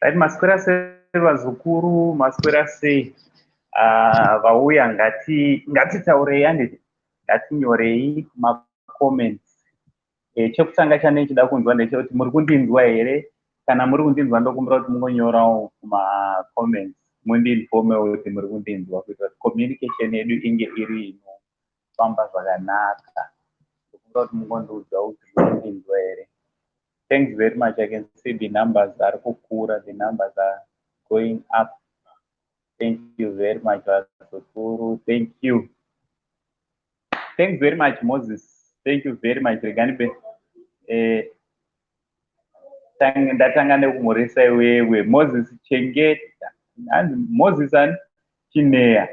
Right, maswera sei vazukuru, maswera sei vauya? Ngatitaurei, handiti? Ngatinyorei macomments. Chekutanga chandinochida kunzwa ndechekuti muri kundinzwa here? Kana muri kundinzwa, ndokumbira kuti mungonyorawo kumacomments, mundiinformewo kuti muri kundinzwa, kuitira kuti communication yedu inge iri inofamba zvakanaka. Ndokumbira kuti mungondiudza kuti muri kundinzwa here. Thanks very much. I can see the numbers are kukura, the numbers are going up. Thank you very much, vazukuru. Thank you. Thanks very much, Moses. Thank you very much. Regani be ndatanga nekumhoresa iwewe, Moses Chengeta. Hanzi Moses ani? Chineya.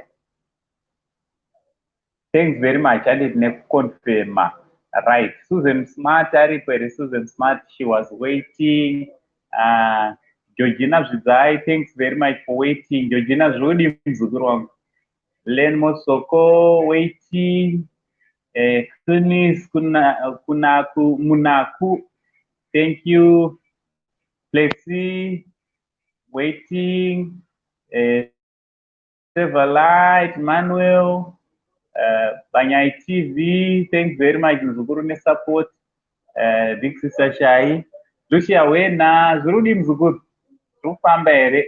Thanks very much, anditi, nekuconfirma. Right, Susan Smart aripo here? Susan Smart, she was waiting. Georgina Zvidzai, thanks very much for waiting. Georgina, zvodi muzukuru wangu? Len Mosoko waiting. Kunis Kunaku Munaku, thank you. Plexi waiting. Severlight Manuel, Banyai TV, thanks very much, muzukuru, nesupport. Big Sister Shai, Lucia wena, zviri muzukuru? Zviri kufamba here?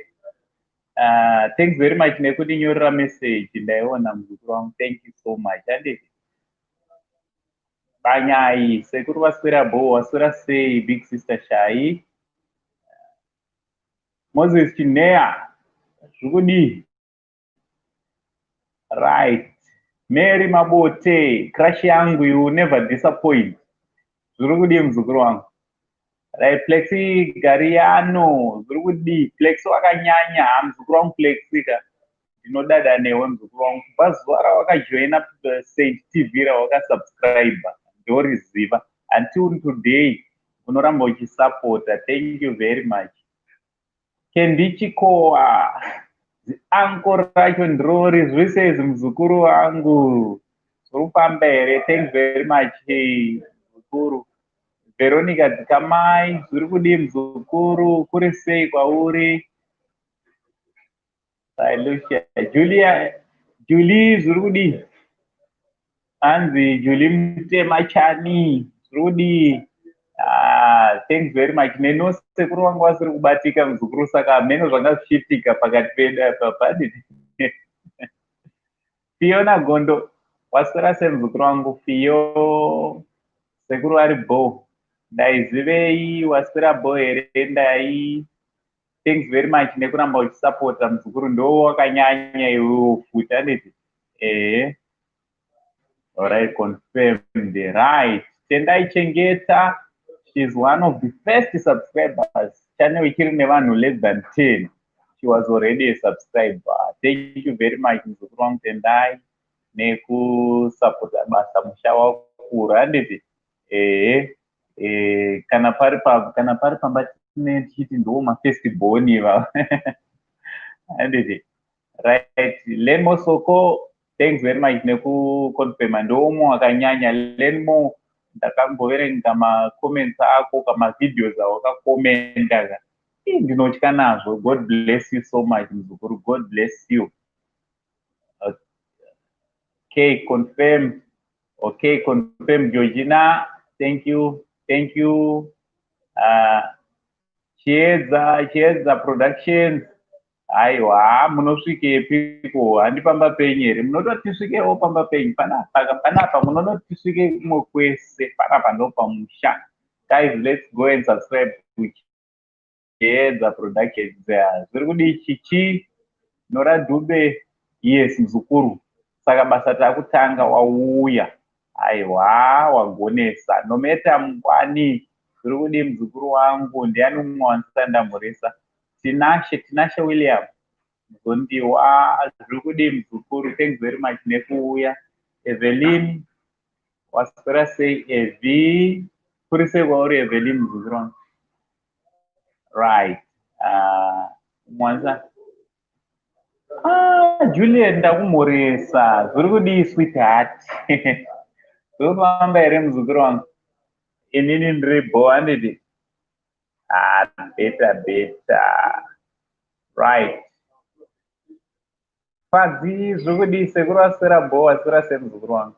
Thanks very much nekundinyorera message, ndaiona, muzukuru wangu. Thank you so much, handiti? Banyai, sekuru vaswera bo? Waswera sei, Big Sister Shai? Moses Chineya, zviri kudii? Right, Mary Mabote, crush yangu, you never disappoint. Zviri kudii, muzukuru wangu? Right, Plexi Gariano, zviri kudii? Plexi wakanyanya, ha, muzukuru wangu Plexi ka. Ndinodada newe, muzukuru wangu. Kubva zuva rawakajoina Saint TV, rawakasubscribe, ndoriziva. Until today unoramba uchisapota. Thank you very much. Kendichikoa, uncle racho ndirori. Zviri sei, muzukuru wangu? Zviri kufamba here? Thanks very much, muzukuru. Veronica Dzikamai, zviri kudii, muzukuru? Kuri sei kwauri? Lucia, Julia, Julie, zviri kudii? Hanzi Julie Mutema Chani, zviri kudii? Ah, thanks very much. Neno sekuru vangu vasiri kubatika, muzukuru, saka mheno zvanga zvichiitika pakati pedu apa paditi. Fiona Gondo, waswera sei, muzukuru wangu Fio? Sekuru vari bo. Ndaizivei, waswera bo here? Ndai, thanks very much nekuramba uchisapota, muzukuru. Ndo wakanyanya iwewo futi, anditi? Ehe, alright, confirmed. Right, Tendai Chengeta, she's one of the first subscribers. Channel ichiri nevanhu less than 10, she was already a subscriber. Thank you very much, muzukuru wangu Tendai, nekusapota basa. Musha wakura, handiti? Ehe. Kana pari pamba tine tichiti ndo mafirst born ivava, handiti? Right, Lenmo Soko, thanks very much nekuconfirma. Ndoumwe wakanyanya, Lenmo. Ndakamboverenga macomments ako kamavideos awakakomenda ka, ndinotya nazvo. God bless you so much, muzukuru. God bless you. Okay, confirm. Okay, confirm. Georgina, thank you, thank you. Chiedza, Chiedza Productions, aiwa, munosvikepiko? Handi pamba penyu here? Munototi tisvikewo pamba penyu panapa. Panapa munonoti tisvike kumwe kwese, panapa ndo pamusha. Guys, let's go and subscribe to Chiedza Productions. Zviri kudii, Chichi Nora Dube? Yes, muzukuru, saka basa takutanga. Wauya, aiwa, wagonesa. Nometa Mungwani, zviri kudii, muzukuru wangu? Ndiani umwe wandisati ndamhoresa? Tinashe, Tinashe William Muzondiwa, zviri kudii, muzukuru? Thanks very much nekuuya. Evelyn, waswera sei, Evi? Kuri sei kwauri, Evelyn, muzukuru wangu? Right, mwanza. Ah, Juliet, ndakumhoresa. Zviri kudii, sweetheart? Zviri kufamba here, muzukuru wangu? Inini ndiri bo, handiti? Ah, better, better. Right. Fadzi, zvokudii sekuru? Waswera bho? Waswera semuzukuru wangu?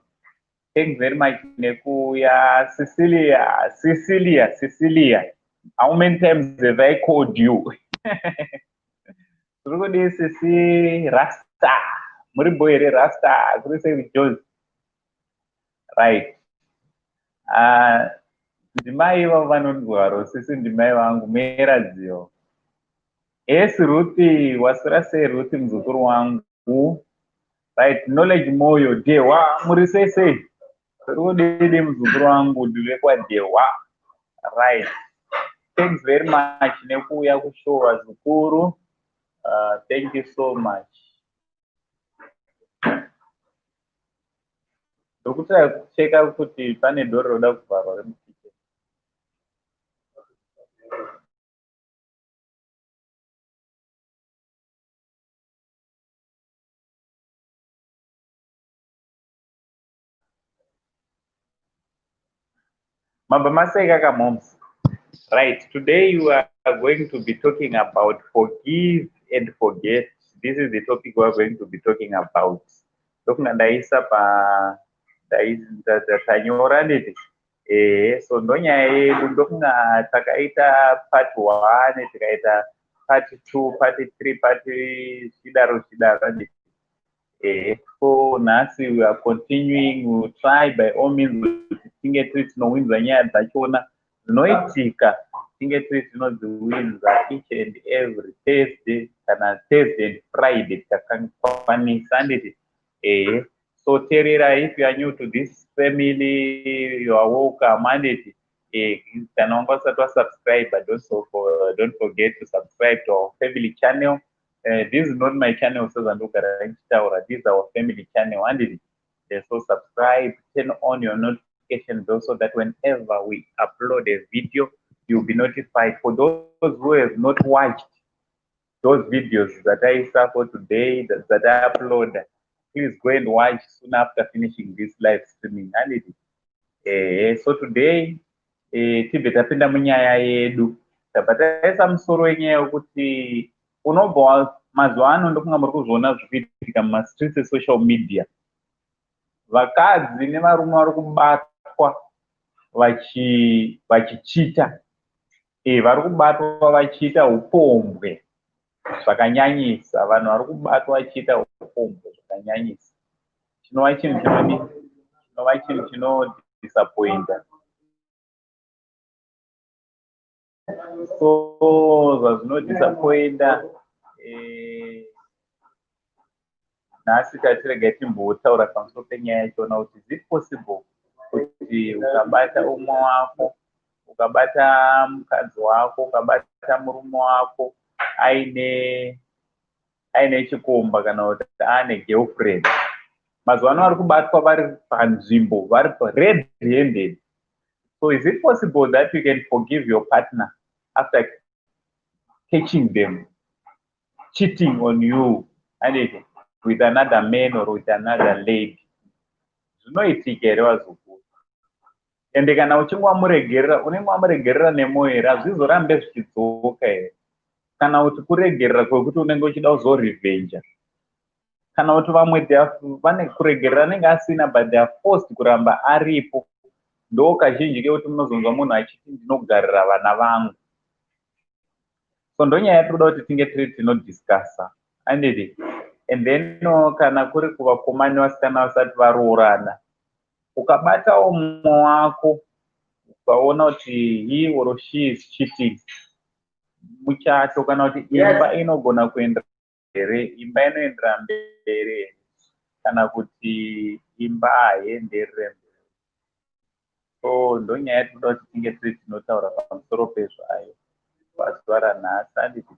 Thanks very much nekuuya. Cecilia, Cecilia, Cecilia, how many times have I called you? Zviri kudii sisi Rasta? Muri bho here Rasta? Kuri sei Jos? Right. Ndimai ivavo vanonzwaro sisi, ndimai vangu meradziyo. Esi Ruthi, waswera sei Ruthi muzukuru wangu? Right, Knowledge Moyo, Dehwa, muri sei sei? Uri kudidi muzukuru wangu ndivekwaDhehwa? Right. Thanks very much nekuuya kushow vazukuru. Thank you so much. Ndokuti kucheka kuti pane doro roda kuvharwa remukicheni. Mabva maseka kamoms. Right, today we are going to be talking about forgive and forget. This is the topic we are going to be talking about. Ndokunga ndaisa pa tanyora nditi ehe, so ndonyaya yedu. Ndokunga takaita part one, tikaita part two, part three, part zvichidaro zvichidaro nditi ehe. So nhasi we are continuing. We will try by all means kuti tinge tiri tinowinza nyaya dzachona dzinoitika, tinge tiri tinodziwinza each and every Thursday kana Thursday and Friday tikakwanisa nditi ehe. So teerera, if you are new to this family, you are welcome anditi. Kana wanga usati wasubscribe, don't forget to subscribe to our family channel. This is not my channel, sezvandogara ndichitaura, this is our family channel anditi. So subscribe, turn on your notification bell so that whenever we upload a video, you'll be notified. For those who have not watched those videos that I saw for today, that I upload, please go and watch soon after finishing this live streaming anditi. So today tibve tapinda munyaya yedu, tabva taisa musoro wenyaya wekuti unobva mazuva ano ndokunga muri kuzviona zviri kuitika mumastreets esocial media, vakadzi nevarume vari kubatwa vachichita, vari kubatwa vachiita upombwe zvakanyanyisa. Vanhu vari kubatwa vachiita upombwe zvakanyanyisa, chinova chinhu chinodi, chinova chinhu chinodisappointa. So zvazvinodisappointa, nhasi tatirega timbotaura pamusoro penyaya yachona kuti is it possible kuti ukabata umwe wako, ukabata mukadzi wako, ukabata murume wako aine chikomba kana kuti aane girlfriend? Mazuva ano vari kubatwa vari panzvimbo, vari red handed. So is it possible that you can forgive your partner after catching them cheating on you and with another man or with another lady? Zvinoitika here vazukuru? Ende kana uchinge wamuregerera, unenge wamuregerera nemwoyo here? Hazvizorambe zvichidzoka here, kana kuti kuregerera kwekuti unenge uchida kuzorevhenja, kana kuti vamwe vane kuregerera anenge asina, but they are forced kuramba aripo? Ndo kazhinji kekuti munozonzwa munhu achiti ndinogarira vana vangu. So ndonyaya yatiri kuda kuti tinge tiri tinodiscussa anditi. And then kana kuri kuvakomana nevasikana vasati varoorana, ukabatawo mumwe wako, ukaona kuti he or she is cheating, muchato kana kuti imba inogona kuenda here? Imba inoendera mberi here, kana kuti imba haienderere mberi? So ndonyaya yatinoda kuti tinge tiri tinotaura pamusoro pezvayo pazuva ranhasi anditi.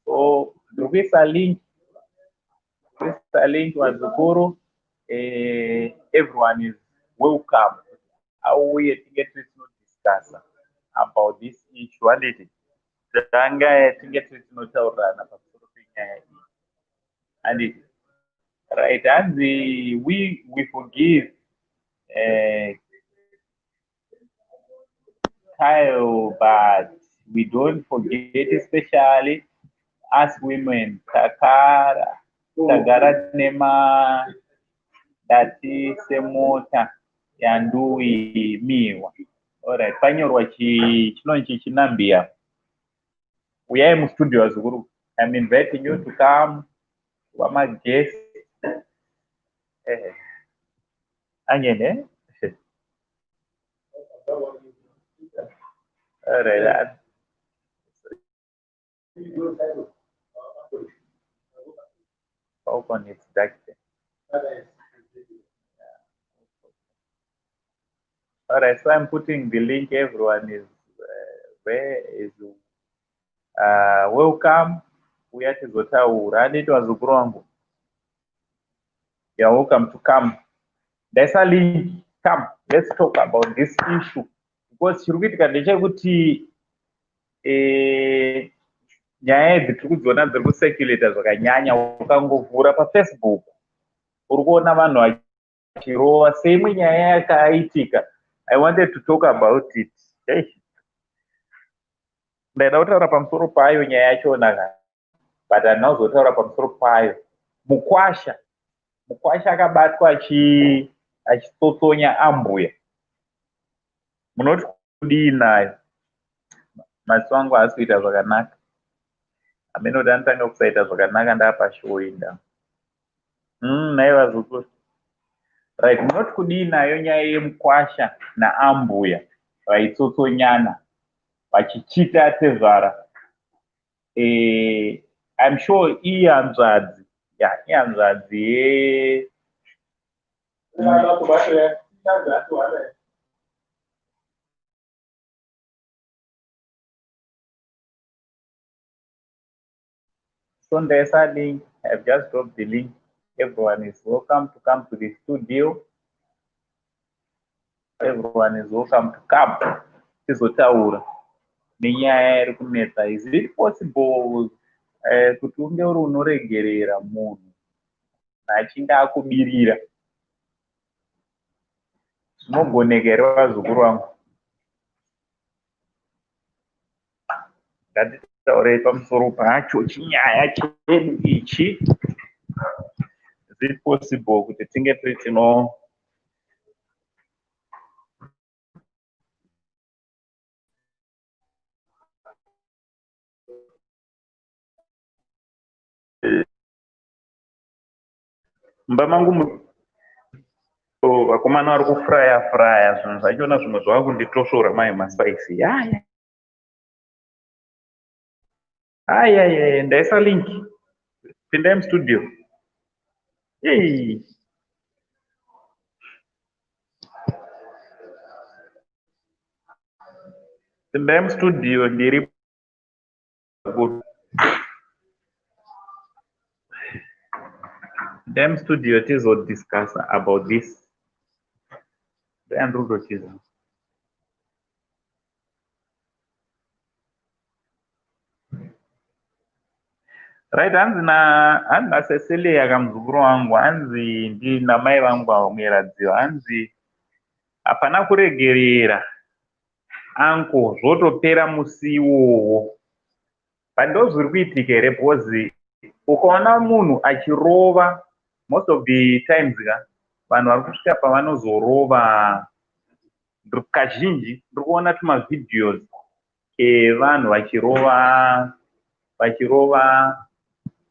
So ndiri kuisa link, kuisa link vazukuru. Everyone is welcome auye tinge tiri tinodiscussa about this issue anditi. Tanga tinge tiri tinotaurirana pamusoro penyaya iyi anditi. Right, hanzi we forgive Kyle, but We don't forget, especially us women. Takara tagara nemadati semota yanduimiwa. Alright, panyorwa chinonzi chinambia. Uyai mustudio vazukuru. I'm inviting you to come kuva maguest. Angene? Alright. Open it's dark. All right, so I'm putting the link. Everyone is where is welcome. Uya tizotaura handiti vazukuru vangu. You're welcome to come. There's a link. Come, let's talk about this issue. Because chiri kuitika ndechekuti nyaya idzi tiri kudziona dziri kucirculata zvakanyanya. Ukangovhura paFacebook uri kuona vanhu vachirova. Seimwe nyaya yakaitika, I wanted to talk about it. Hey. Ndaida kutaura pamusoro payo nyaya yachona, but handina kuzotaura pamusoro payo. Mukwasha akabatwa achitsotsonya ambuya. Munoti kudii nayo? Maziso angu haasi kuita zvakanaka. Hameno kuti anotanga kusaita zvakanaka ndaapashow inda. Nhai vazukuru. Right, munoti kudii nayo nyaya yemukwasha naambuya vaitsotsonyana vachichita tezvara? I'm sure ihanzvadzi, ya ihanzvadzi ye So there's a link. I've just dropped the link. Everyone is welcome to come to the studio. Everyone is welcome to come. Tizotaura nenyaya iri kunetsa. Is it possible kuti unge uri unoregerera munhu achinge akubirira? Zvinogoneka here vazukuru vangu? Ngatitaurei pamusoro pacho chinyaya chedu ichi. Is it possible kuti tinge tiri tino mumba mangu vakomana vari kufuraya furaya zvinhu zvachona, zvimwe zvava kunditosvora mai maspice. Yaya ayaya, ndaisa link, pindai mustudio. Ei, pindai mustudio, ndiri pindai mustudio tizodiscussa about this. Ndoyandiri kutotiza. Right, hanzi na hanzi naCecilia kamuzukuru wangu, hanzi ndi namai vangu ava muyeradziwa, hanzi hapana kuregerera anko, zvotopera musi iwowo. But ndo zviri kuitika here? Because ukaona munhu achirova, most of the times ka, vanhu vari kusvika pavanozorova kazhinji, ndiri kuona tumavideos evanhu vachirova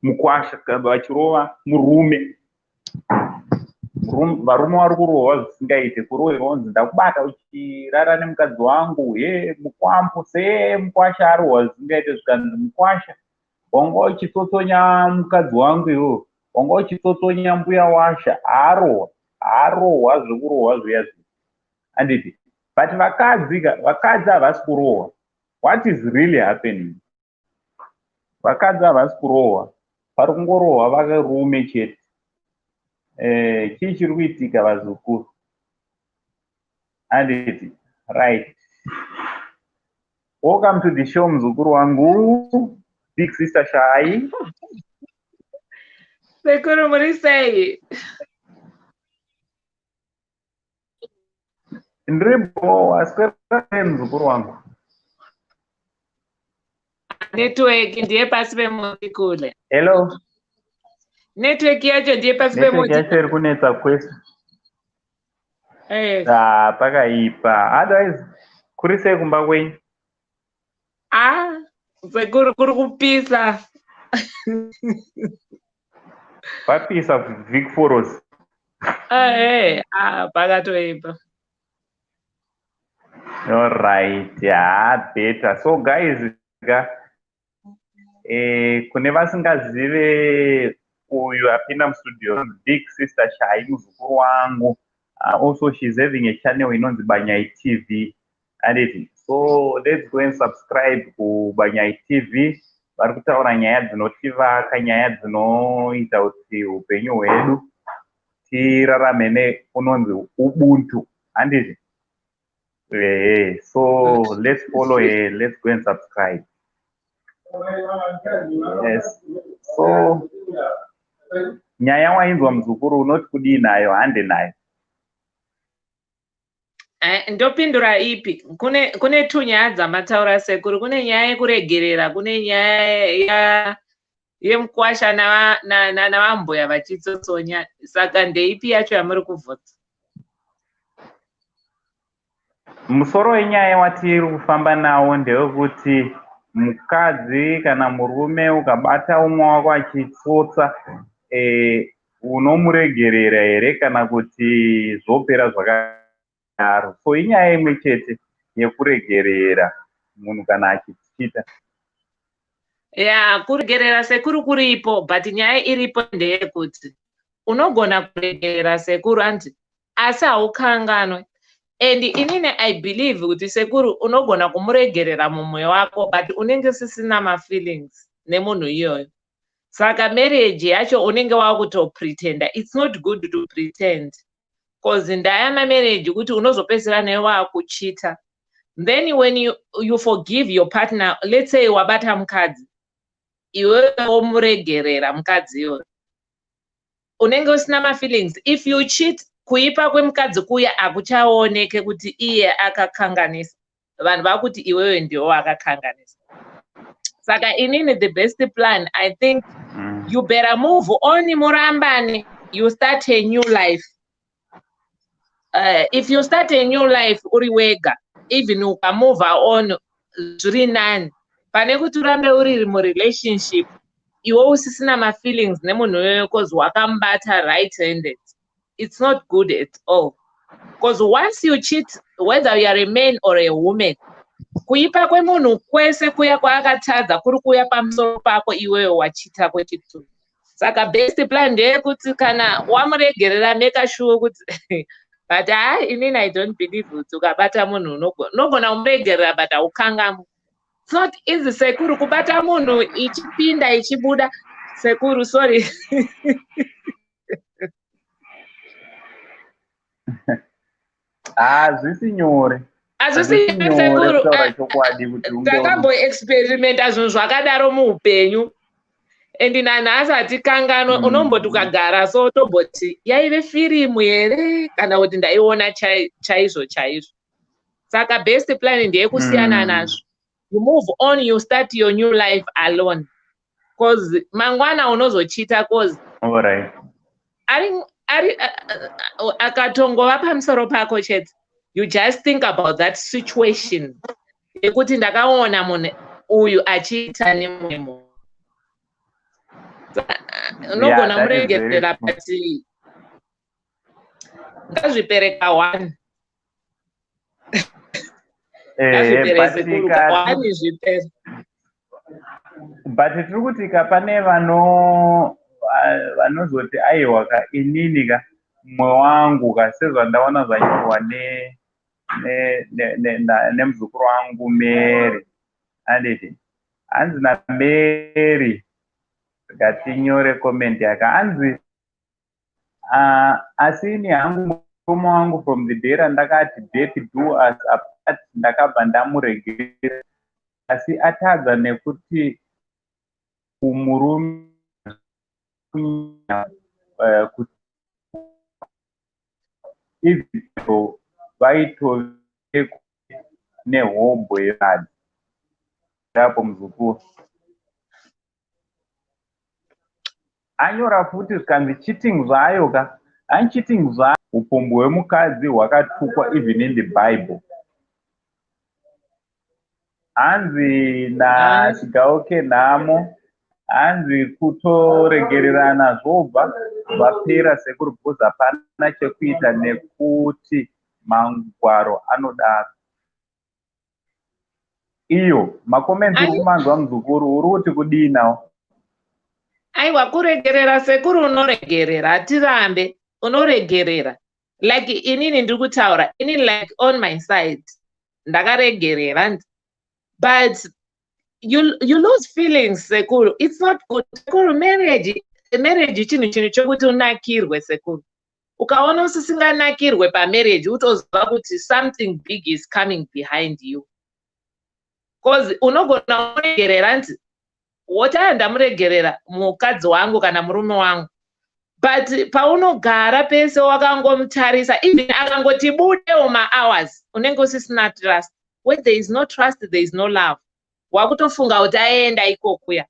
mukwasha, vachirova murume. Varume vari kurohwa zvisingaite, kurohwa kunzi ndakubata uchirara nemukadzi wangu, he mukwambo se mukwasha arohwa zvisingaite, zvikanzi mukwasha wanga uchitsotsonya mukadzi wangu, iwewe wanga uchitsotsonya mbuya washa. Arohwa, arohwa zvekurohwa zviya zviya, handiti? But vakadzi ka, vakadzi havasi kurohwa. What is really happening? Vakadzi havasi kurohwa, pari kungorohwa varume chete. Chii chiri kuitika vazukuru, handiti? Right, welcome to the show, muzukuru wangu, big sister Shai. Sekuru, muri sei? Ndiripo, aswera muzukuru wangu? Network ndiye pasi pemuti kule. Hello. Network yacho ndiye pasi Network pemuti. yacho iri kunetsa kwese. Yes. Ah, pakaipa. Otherwise, kuri sei kumba kwenyu? Ah, sekuru kuri kupisa. Papisa Vic Foros. Eh, ah, pakatoipa. All right, yeah, better. So guys, ga, kune vasingazive uyu apinda mustudio, Big Sister Shai, muzukuru wangu. Also she's having a channel inonzi Banyai TV. Anditi, so let's go and subscribe kuBanyai TV. Vari kutaura nyaya dzinotivaka, nyaya dzinoita kuti upenyu hwedu tirarame neunonzi ubuntu. Handiti? Ehe, so let's follow her, let's go and subscribe. Yes. So nyaya wainzwa muzukuru, unoti kudii nayo? Hande nayo. Ndopindura ipi? Kune two nyaya dzamataura, sekuru. Kune nyaya yekuregerera, kune nyaya yemukwasha navambuya vachitsotsonya. Saka ndeipi yacho yamuri kubvunza? Musoro wenyaya watiri kufamba nawo ndewekuti mukadzi kana murume ukabata umwe wako achitsotsa, unomuregerera here kana kuti zvopera zvakadaro? So inyaya imwe chete yekuregerera munhu kana achichita. Ya, kuregerera, sekuru, kuripo, but nyaya iripo ndeyekuti unogona kuregerera, sekuru, anti asi haukanganwe. And inini I believe kuti, sekuru, unogona kumuregerera mumwe wako, but unenge usisina mafeelings nemunhu iyoyo. Saka marriage yacho unenge wakutopretenda. It's not good to pretend, 'cause ndaya mamarriage kuti unozopedzisira newe wakuchita. Then when you forgive your partner, let's say wabata mukadzi, iwewe womuregerera mukadzi iyoyo, unenge usina mafeelings. If you cheat, kuipa kwemukadzi kuya hakuchaoneke kuti iye akakanganisa. Vanhu vakuti iwewe ndiwo wakakanganisa. Saka inini the best plan, I think you better move on, murambane, you start a new life. If you start a new life uri wega, even ukamove on, zviri nani pane kuti urambe uri murelationship iwe usisina mafeelings nemunhu iyoyo, 'cause wakamubata right handed. It's not good at all, because once you cheat, whether you are a man or a woman, kuipa kwemunhu kwese kuya kwaakatadza kuri kuuya pamusoro pako iwewe wachita kwechituru. Saka best plan ndeyekuti kana wamuregerera, make sure kuti, but hai, inini I don't believe kuti ukabata munhu unogona kumuregerera but haukangamwi. It's not easy, sekuru, kubata munhu ichipinda ichibuda. Sekuru, sorry. Hazvisi nyore. Hazvisi nyore, sekuru. Kutaura chokwadi kuti Takamboexperimenta zvinhu zvakadaro muupenyu, and nanhasi hatikanganwe. Unomboti ukagara so, tomboti yaive firimu here kana kuti ndaiona chaizvo chaizvo. Saka best plan ndeyekusiyana nazvo. You move on, you start your new life alone, 'cause mangwana unozochita, 'cause ari akatongova pamusoro pako chete, you just think about that situation yekuti ndakaona munhu uyu achiita nemumwe munhu. Unogona Yeah, that is very muregerera, true. but ngazvipereka one. Ngazvipere, But sekuru. One zvipere. But tiri kuti ka pane vanozoti aiwa ka, inini ka mumwe wangu ka, sezvandaona zvanyorwa nemuzukuru wangu Mary, anditi hanzi naMary, ngatinyore comment yaka, hanzi asi ini hangu murume wangu from the day randakati "Death do us apart", ndakabva ndamuregera, asi atadza nekuti kumurume kuti even vaitove nehombo yevadzi apo, muzukuru. Anyora futi zvikanzi cheating zvayo ka. Hani cheating zvayo. Upombwe hwemukadzi hwakatukwa even in the Bible. Hanzi naChigauke nhamo, hanzi kutoregererana zvobva zvapera sekuru because hapana chekuita nekuti mangwaro anodaro. Iyo macomments uri kumanzwa muzukuru, uri kuti kudii nawo? Aiwa, kuregerera sekuru, unoregerera, hatirambe, unoregerera. Like inini ndiri kutaura inini, like on my side ndakaregerera, but you lose feelings sekuru. It's not good sekuru. Marriage chinhu chokuti unakirwe sekuru. Ukaona usisinganakirwe pamarriage, utoziva kuti something big is coming behind you, 'cause unogona kuregerera nzi woti aya ndamuregerera mukadzi wangu kana murume wangu, but paunogara pese wakangomutarisa, even akangoti budewo mahours, unenge usisina trust. When there is no trust, there is no love. Wakutofunga kuti aenda ikokuya.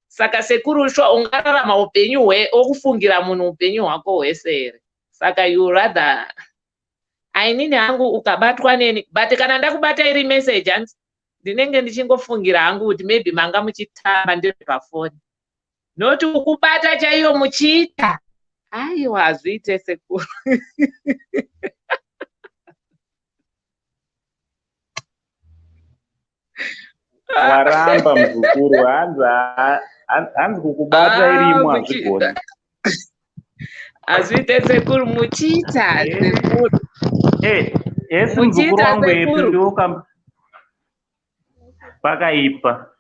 Saka sekuru, sure ungararama upenyu wokufungira munhu upenyu hwako hwese here? Saka you rather ainini hangu ukabatwa neni, but kana ndakubata iri message, hanzi ndinenge ndichingofungira hangu kuti maybe manga muchitamba ndiri pafoni, noti kukubata chaiyo muchiita, aiwa, hazviite sekuru. Waramba muzukuru, hanzi kukubata irimo hazvigoni. Hazviite sekuru, muchiita sekuru. Esi muzukuru wangu epi pakaipa.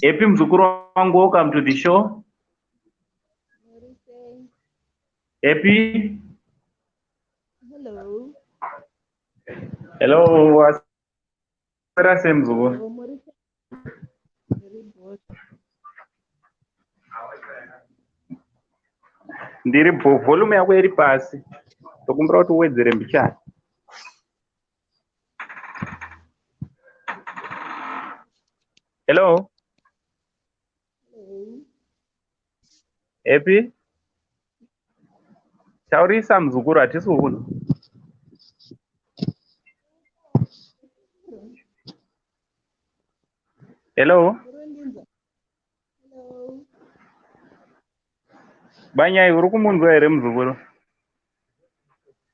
Epi muzukuru wangu, welcome to the show. Epi. Hello. Hello, waswera sei muzukuru? Muri bho. Ndiri bho. Volume yako iri pasi, tokumbira kuti uwedzere mbichana. Hello. Hello. Epi, taurisa muzukuru, hatisi kukunzwa. Hello. Muri Hello. Banyai, uri kumunzwa here muzukuru?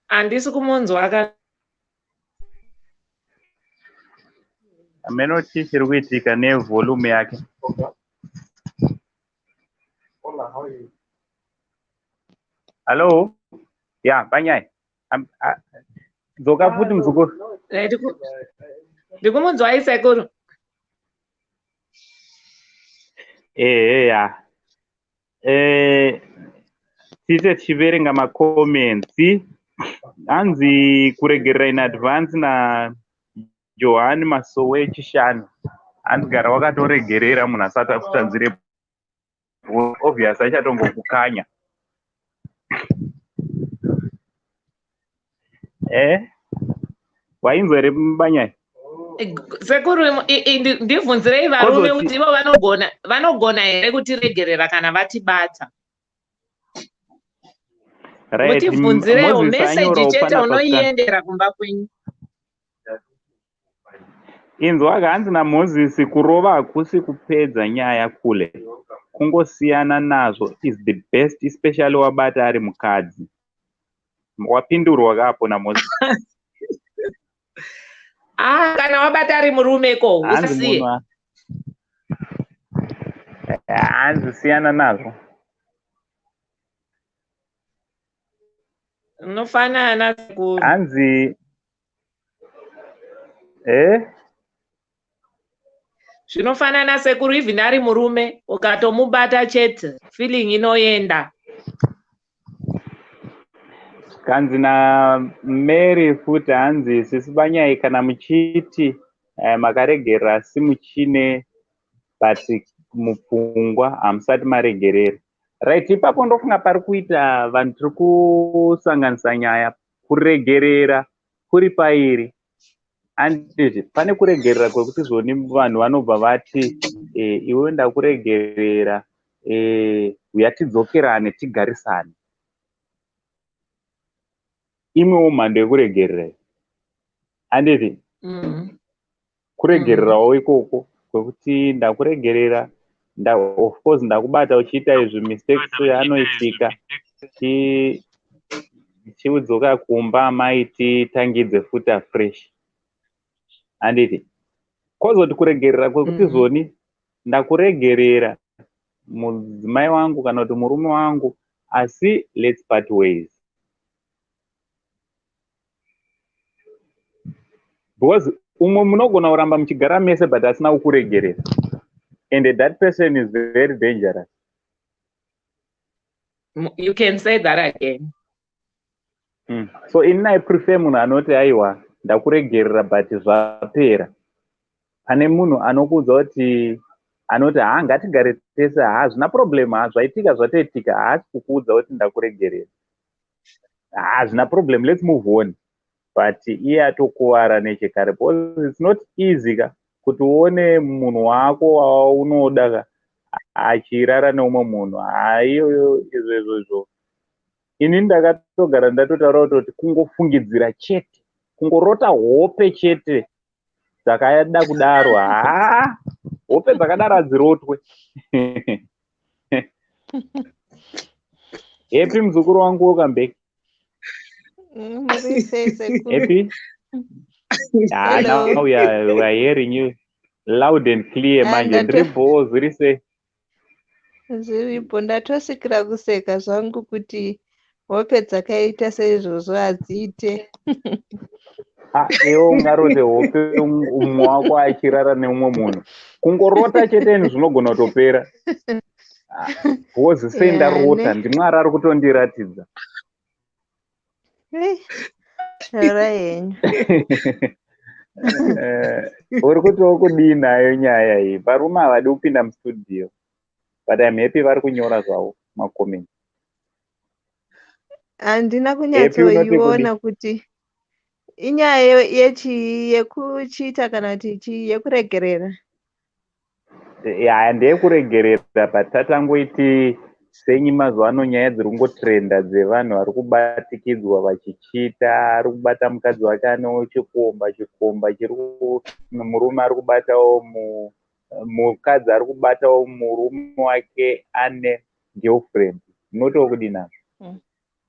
Handisi kumunzwa ka. Hameno chii chiri kuitika nevolume yake. Hola, how are you? Hello, ya Banyai, dzoka futi muzukuru. Ndikumunzwai sekuru. Ehe, ya, tiite tichiverenga macomments. Hanzi kuregerera in advance na Johani Masowe Chishanu, hanzi gara wakatoregerera munhu asati akutanzire, obvious achatombokukanya. Wainzwa here Banyai? Sekuru, ndibvunzirei varume kuti ivo vanogona here kutiregerera kana vatibata? Mutibvunzirewo. Meseji chete unoiendera kumba kwenyu. Inzwa, hanzi naMozisi, kurova hakusi kupedza nyaya kule, kungosiyana nazvo is the best, especially wabata ari mukadzi. Wapindurwa kapo naMozisi. Ah, kana wabata ari murume ko, usasiye. Hanzi siyana nazvo. Unofanana sekuru. Hanzi eh Zvinofanana sekuru, even ari murume ukatomubata chete, feeling inoenda. Kanzi naMary futi, hanzi sisi Banyai, kana muchiti makaregerera asi muchine but mupfungwa hamusati maregerera. Right, ipapo ndofunga pari kuita vanhu tiri kusanganisa nyaya. Kuregerera kuri pairi, anditi? Pane kuregerera kwekuti zvoni vanhu vanobva vati iwe ndakuregerera. Uya tidzokerane, tigarisane. Imwewo mhando yekuregerera, handiti? Kuregererawo ikoko kwekuti ndakuregerera, of course ndakubata uchiita izvi, mistakes anoitika, chiudzoka kumba mai, titangidze futi afresh, handiti? Kwozoti kuregerera kwekuti zoni ndakuregerera mudzimai wangu kana kuti murume wangu, asi let's part ways, because umwe munogona kuramba muchigara mese but asina kukuregerera, and that person is very dangerous. You can say that again. So ini I prefer munhu anoti, "Aiwa, ndakuregerera, but zvapera," pane munhu anokuudza kuti, anoti, "Ha, ngatigare tese, hazvina problem, ha, zvaitika zvatoitika." Haasi kukuudza kuti ndakuregerera, hazvina problem, let's move on, but iye atokuvara nechekare, because it's not easy ka kuti uone munhu wako waunoda ka achirara neumwe munhu. Haiyoyo, izvo izvo ini ndakatogara ndatotaura kutoti kungofungidzira chete, kungorota hope chete dzakada kudaro, haa, hope dzakadaro hadzirotwe. Happy, muzukuru wangu, welcome back. Muri sei, sekuru? Happy. Ah, now we are hearing you loud and clear. Manje ndiri bho, zviri sei? Zviripo. Ndatosvikira kuseka zvangu kuti hope dzakaita seizvozvo hadziite. Ah, iwe ungarote hope umwe wako achirara neumwe munhu? Kungorota chete ini zvinogona kutopera. Ah, because sei ndarota, ndimwari ari kutondiratidza. Taurai henyu. Uri kutiwo kudii nayo nyaya iyi? Varume havadi kupinda mustudio, but I'm happy vari kunyora zvavo macomment. Handina kunyatsoiona kuti inyaya yechii, yekuchita kana kuti chii, yekuregerera? Ya, ndeyekuregerera, but tatangoiti senyi mazuva ano nyaya dziri kungotrenda dzevanhu vari kubatikidzwa vachichita, ari kubata mukadzi wake anewo chikomba, chikomba chiri, murume ari kubatawo mukadzi, ari kubatawo murume wake ane girlfriend. Unotiwo kudii nazvo?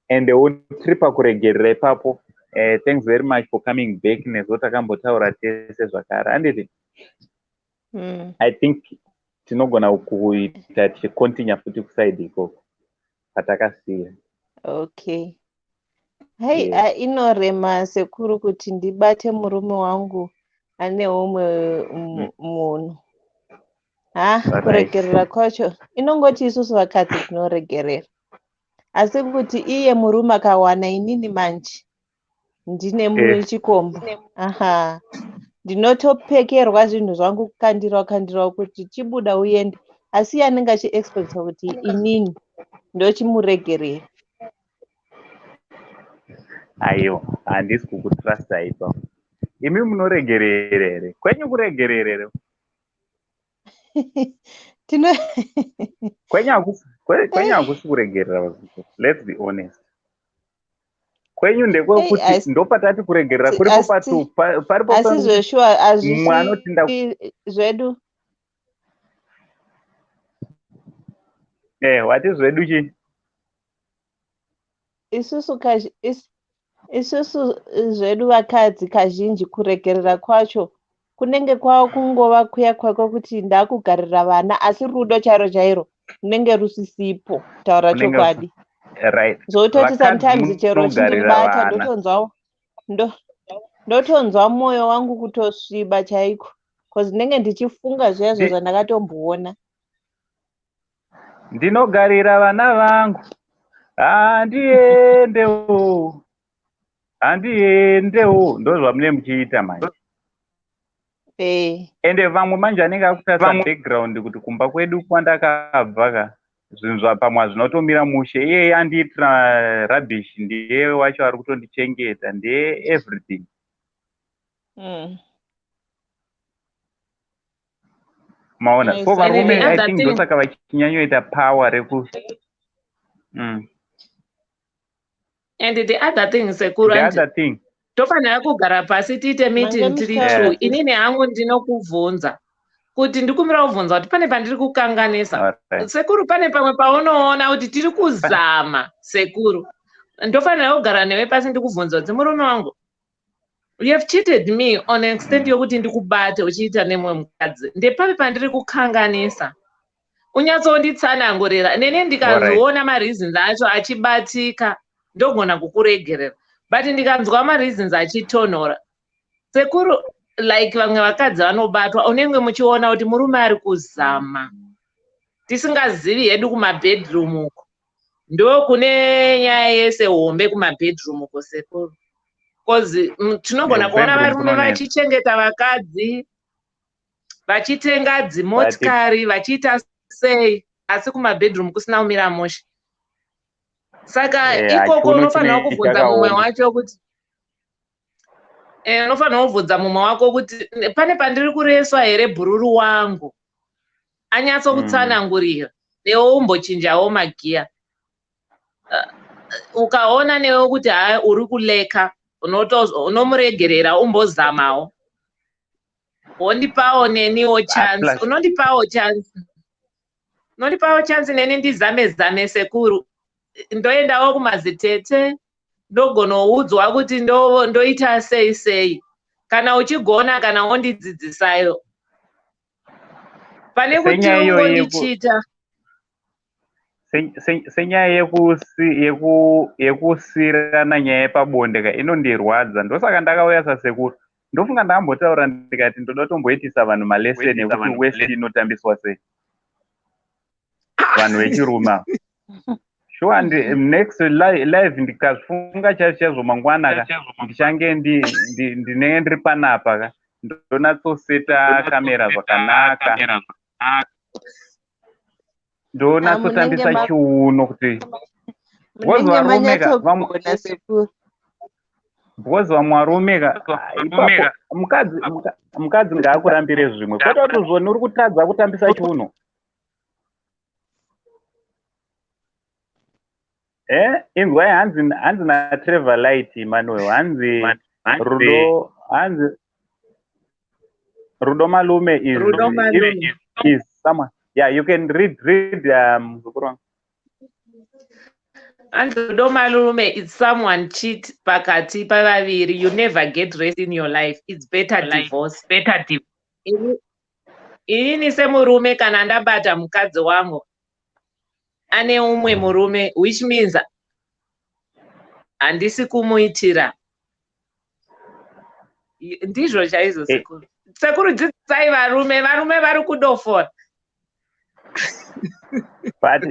And tiri pakuregerera ipapo. Thanks very much for coming back. Nezvo takambotaura tese zvakare, handiti? I think tinogona kuita tichicontinue futi kuside ikoko patakasiya. Okay. Hei, yeah. Inorema sekuru kuti ndibate murume wangu ane umwe munhu. Ha, kuregerera kwacho inongoti isusu vakadzi tinoregerera, asi kuti iye murume akawana inini manje ndine chikomba, aha, ndinotopekerwa zvinhu zvangu, kukandirwa kandirwa kuti chibuda uende, asi iye anenge achiexpecta kuti inini ndochimuregerera. Aiwa, handisi kukutrusta ipapo. Imi munoregerera here? Kwenyu kuregerera here? Tino Kwenyu hakusi kuregerera vazukuru, let's be honest. Kwenyu ndekwekuti ndopatati kuregerera kuripo paripo. Asi zveshuwa hazvisi zvedu. Wati zvedu chii? Isusu zvedu vakadzi kazhinji kuregerera kwacho kunenge kwava kungova kuya kwako kuti ndakugarira vana, asi rudo chairo chairo runenge rusisipo, kutaura chokwadi. Zvototi sometimes chero chindibata, ndotonzwa ndotonzwa mwoyo wangu kutosviba chaiko, because ndinenge ndichifunga zviyazvo zvandakatomboona. Ndinogarira vana vangu, handiendewo, handiendewo, ndo zvamune muchiita manje. Ende vamwe manje anenge akutarisa background kuti kumba kwedu kwandakabva ka, zvinhu zvapamwe hazvinotomira mushe, iyeye andiitira rubbish, ndiye wacho ari kutondichengeta, ndiye everything. Maona? Yes, So and varume, the I other think thing- ndosaka vachinyanyoita power reku And the other thing, sekuru, The hanti other thing. Tofanira kugara pasi tiite meeting Mange tiri muchitaura. two. Inini hangu ndinokubvunza kuti ndikumbira kubvunza kuti pane pandiri kukanganisa. Alright. Sekuru, pane pamwe paunoona kuti tiri kuzama, sekuru, ndofanira kugara newe pasi ndikubvunza kuti, murume wangu, you have cheated me on extent yokuti ndikubate uchiita nemumwe mukadzi. Ndepapi pandiri kukanganisa? Unyatsonditsanangurira. Nene ndikanzoona mareasons acho achibatika, ndogona kukuregerera, but ndikanzwa mareasons achitonhora, sekuru, like vamwe vakadzi vanobatwa, unenge muchiona kuti murume ari kuzama, tisingazivi hedu kumabedroom uko. Ndo kune nyaya yese hombe kumabedroom uko, sekuru, 'cause tinogona Yeah, kuona bedroom varume kunonetsa. Vachichengeta vakadzi, vachitenga dzimotikari, vachiita sei, asi kumabedroom kusina kumira mushe. Saka ikoko Hachiuno unofanira chinenge kubvunza mumwe chakaoma. wacho kuti unofanira kubvunza mumwe wako kuti pane pandiri kureswa here, bhururu wangu? Anyatsokutsanangurira, newe umbochinjawo magiya. Ukaona newe kuti hai, uri kuleka, unomuregerera, umbozamawo, wondipawo neniwo chance. Unondipawo chance, unondipawo chance neni ndizame zame, sekuru. Ndoendawo kumazitete, ndogonoudzwa kuti ndoita sei sei. Kana uchigona, kana wondidzidzisayo, pane kuti Senyaya iyoyo ungondichita. Senyaya yekusirana nyaya yepabonde ka, inondirwadza. Ndosaka ndakauya sasekuru. Ndofunga ndambotaura ndikati ndoda kutomboitisa vanhu malesson ekuti waist inotambiswa sei, vanhu vechirume ava. Sure, next live ndikazvifunga chaizvo chaizvo, mangwana ka, ndichange ndinenge ndiri panapa ka, ndonatsoseta kamera zvakanaka, ndonatsotambisa Munenge chiuno kuti because Munenge varume ka, manyatsogona, sekuru. Because vamwe varume ka, ah, ipapo mukadzi ngaakurambire zvimwe, kwete kuti zvoni uri kutadza kutambisa chiuno. Inzwai, hanzi naTrevor Light Emmanuel, hanzi rudo, hanzi Rudo Malume is Rudo Malume. Is someone. Yeah, you can read, muzukuru wangu. Hanzi Rudo Malume, it's someone cheat pakati pavaviri, you never get rest in your life. It's better divorce. Inini semurume, kana ndabata mukadzi wangu ane umwe murume, which means handisi kumuitira. Ndizvo chaizvo, sekuru. Sekuru, dzidzisai varume. Varume vari kudofora. But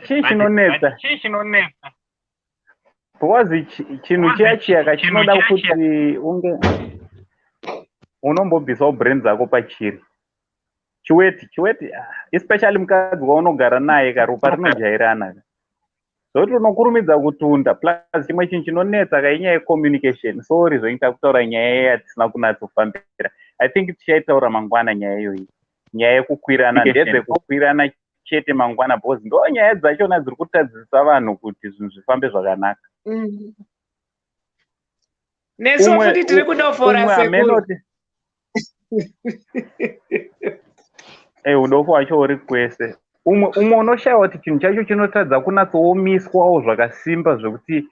chii chinonetsa, because chinhu chiya chiya ka, chinoda kuti unge unombobvisawo brain dzako pachiri chiweti. Chiweti, ah, especially mukadzi waunogara naye ka, ropa rinojairana ka, zvokuti unokurumidza kutunda. Plus chimwe chinhu chinonetsa ka, inyaya yecommunication. Sorry zvoita kutaura nyaya yatisina kunatsofambira. I think tichaitaura mangwana nyaya iyoyi, nyaya yekukwirana. Ndedzekukwirana chete mangwana, because ndo nyaya dzachona dziri kutadzisa vanhu kuti zvinhu zvifambe zvakanaka. Nesuwo futi tiri kudofora, Umwe sekuru. amenoti udofo wacho uri kwese. Umwe unoshayiwa kuti chinhu chacho chinotadza kunatsoomiswawo zvakasimba, zvekuti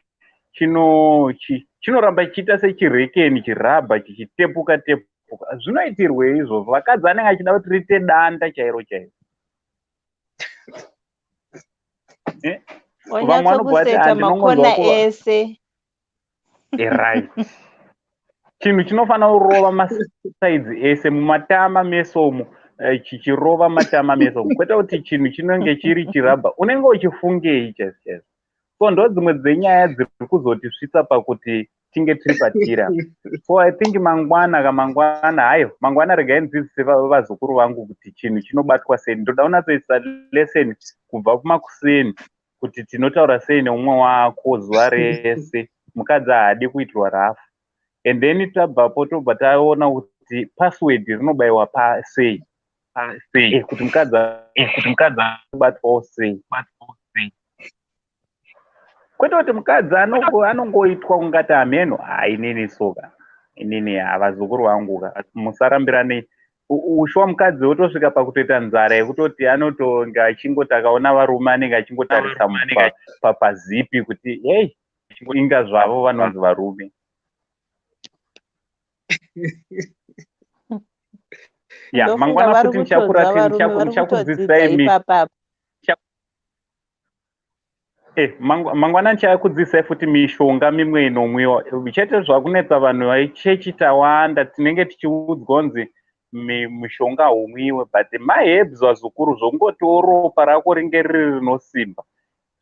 chinoramba chichiita sechirekeni, chirabha chichitepuka tepuka. Zvinoitirwei izvozvo? Vakadzi anenge achida kuti riite danda chairo chairo. Vamwe vanobva vati, Wanyatsokuseta "Ah, ndinongonzwa makona kuva ese. Right, chinhu chinofanira kurova masaizi ese, mumatama mese umu, chichirova matama mese umu, kwete kuti chinhu chinenge chiri chirabha. Unenge uchifungei chaizvo chaizvo? So ndo dzimwe dzenyaya dziri kuzotisvitsa pakuti tinge tiri patiri apa. So I think mangwana kamangwana, hayo mangwana, regai ndidzidzise vazukuru vangu kuti chinhu chinobatwa sei. Ndoda kunatsoisa lesson kubva kumakuseni kuti tinotaura sei neumwe wako zuva rese. Mukadzi haadi kuitirwa rafu. And then tabvapo, tobva taona kuti password rinobayiwa pasei. Sei kuti mukadzi, kuti mukadzi anobatwawo sei, kwete kuti mukadzi anongoitwa kungati hameno. Hai, inini soka, inini havazukuru vangu ka, musarambirane ushuwa. Mukadzi wotosvika pakutoita nzara yekutoti anotonga achingoti akaona varume anenge achingotarisa pazipi kuti hei, inga zvavo vanonzi varume. Ya, mangwana futi ndichakudzidzisai. Mangwana ndichakudzidzisai futi mishonga mimwe inomwiwa chete. Zvakunetsa vanhu vaichechi tawanda, tinenge tichiudzwa kunzi mishonga haumwiwe, but maherbs, vazukuru, zvongotiwo ropa rako ringe riri rinosimba.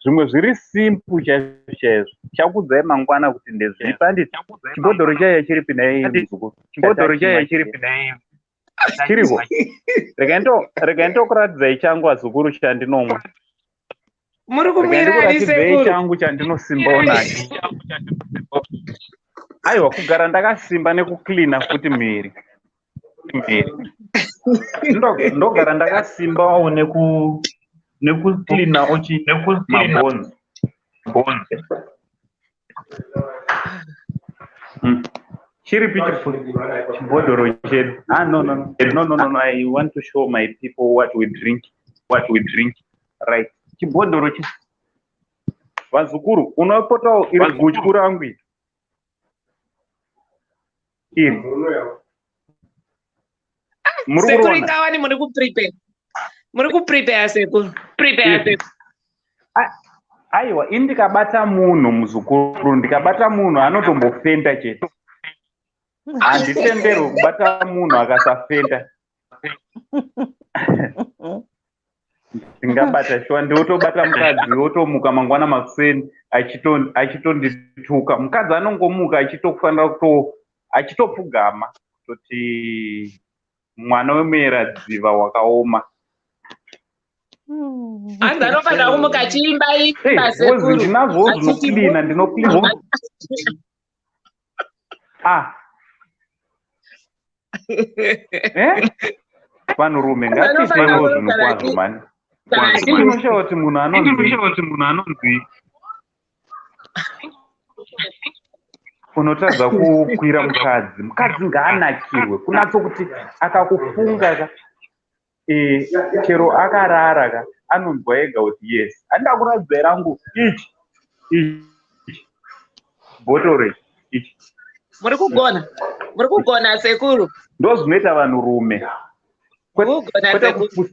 Zvimwe zviri simple chaizvo chaizvo. Chakudzai mangwana kuti ndezvipi. Handiti chibhodhoro chaiyo chiripi nhai muzukuru? Chibhodhoro chaiyo chiripi? Chiriko. Regai ndokuratidzai changu, vazukuru, chandinomwa. Muri kumwira ani, sekuru? Changu chandinosimbawo nacho. Aiwa, kugara ndakasimba nekuklina futi mhiri mhiri. Ndogara ndakasimbawo nekuklina ochi mabhonzo. Chiripi chibhodhoro chedu? Ah, no, no, no, no, no, no, I want to show my people what we drink, what we drink. Right, chibhodhoro chi, vazukuru, unopotawo iri gutyu rangu iri iri. Muri Sekuru, kuona? ingawani muri kuprepare, muri kuprepare, sekuru, prepare. Aiwa, ini ndikabata munhu, muzukuru, ndikabata munhu anotombofenda chete. Handitenderwi kubata munhu akasafenda. Ndingabata shuwa, ndiwotobata mukadzi wotomuka mangwana makuseni achitondituka. Mukadzi anongomuka achitofanira kuto achitopfugama kutoti mwana wemuyeradziva wakaoma. Hanzi anofanira kumuka achiimba imba, Hey, sekuru. ndinazvo Achiti zvinoklina, ndinoklina. Ah, eh? Vanhurume ngatiitewo zvinhu kwazvo mani. Inoshaya kuti munhu anonzi unotadza kukwira mukadzi. Mukadzi ngaanakirwe kunatso kuti akakufunga ka, chero akarara ka, anonzwa ega kuti yes. Handida kuratidzai rangu ichi ichi bhotoro ichi. Muri kugona, muri kugona, sekuru. Ndo zvinoita vanhurume. Muri kugona, Kwete sekuru.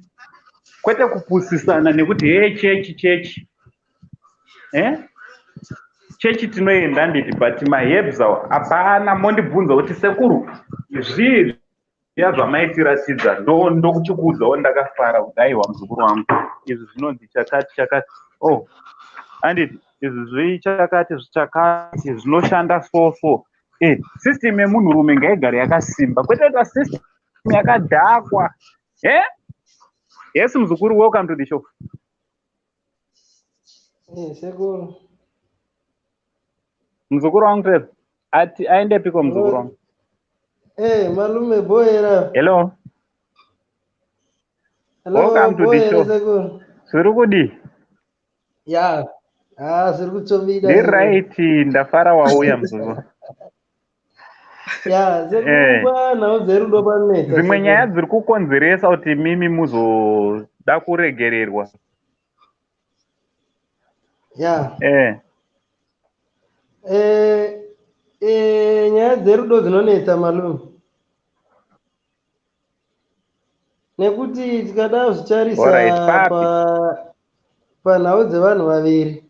Kwete kupusisana nekuti he, chechi chechi, eh? Chechi tinoenda, handiti? But maherbs awo hapana. Mondibvunza kuti sekuru, zvii zviya zvamaitiratidza? Ndokuchikuudzawo ndakafara kuti aiwa, muzukuru wangu, izvi zvinonzi chakati chakati. Oh, handiti izvi zvii chakati chakati zvinoshanda so so. System yemunhurume ngaigare yakasimba, kwete kuita system yakadhakwa. Eh? Yes, muzukuru, welcome to the show. Sekuru. Muzukuru wangu Trevor, ati aendepiko muzukuru wangu? Malume, boyera. Hello. Hello, Welcome to the boyera, show. sekuru. Zviri kudi? Ya. Ah, zviri kutsomida. Ndiright, ndafara wauya, muzukuru. Ya, sekuru, nhau dzerudo panetsa. Dzimwe Sekuru. nyaya dziri kukonzeresa kuti mimi muzoda kuregererwa. Ya. Eh. Nyaya dzerudo dzinonetsa, malume. Nekuti tikada kuzvitarisa Alright, papi? Panhau dzevanhu vaviri.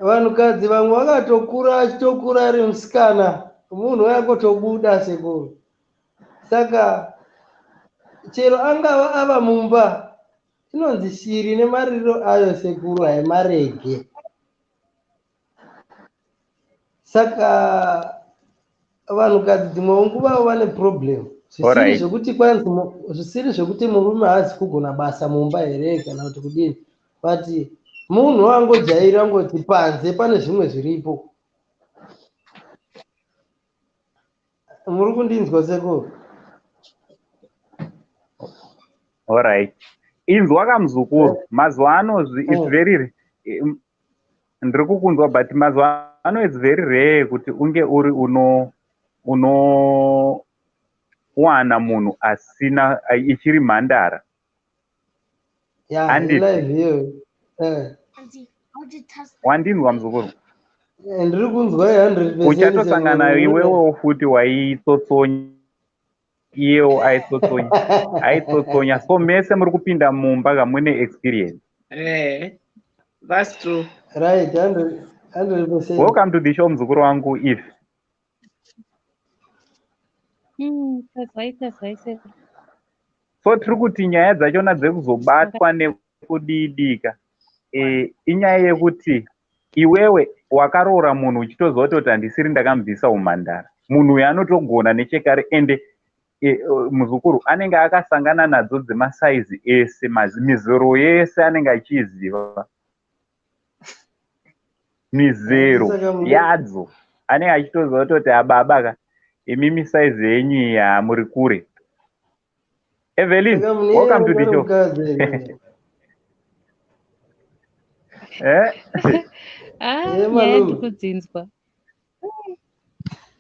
Vanhukadzi vamwe vakatokura, achitokura ari musikana, munhu angotobuda, sekuru. Saka chero angava ava mumba, inonzi shiri nemaririro ayo, sekuru, haimarege. Saka vanhukadzi dzimwe nguva vane problem zvisiri zvekuti kwanzi zvisiri zvekuti murume haazi kugona basa mumba here kana kuti kudini, but munhu angojaira ngoti panze pane zvimwe zviripo. Muri kundinzwa, sekuru? Alright, inzwa kamuzukuru, mazuva ano it's very, ndiri kukunzwa, but mazuva ano it's very rare kuti unge uri uno unowana munhu asina, ichiri mhandara. Yeah, live iyoyo. Wandinzwa, muzukuru? Ndiri kunzwa 100. Uchatosangana iwewewo futi waitsotsonya, iyewo aitsotsonya, aitsotsonya. So mese muri kupinda mumba kamune experience. Eh, that's true. Right, 100%. Welcome to the show, muzukuru wangu If. Kazwai, kazwai sekuru. So tiri kuti nyaya dzachona dzekuzobatwa nekudidika, inyaya yekuti iwewe wakaroora munhu uchitoziva kuti handisiri ndakamubvisa umhandara. Munhu uyu anotogona nechekare, ende muzukuru anenge akasangana nadzo dzemasaizi ese, mizero yese anenge achiiziva, mizero yadzo anenge achitoziva kutoti ababa ka, imimi saizi yenyu iyi hamuri kure. Evelyn, welcome to the show. Eh? Ah, nyaya ndikudzinzwa.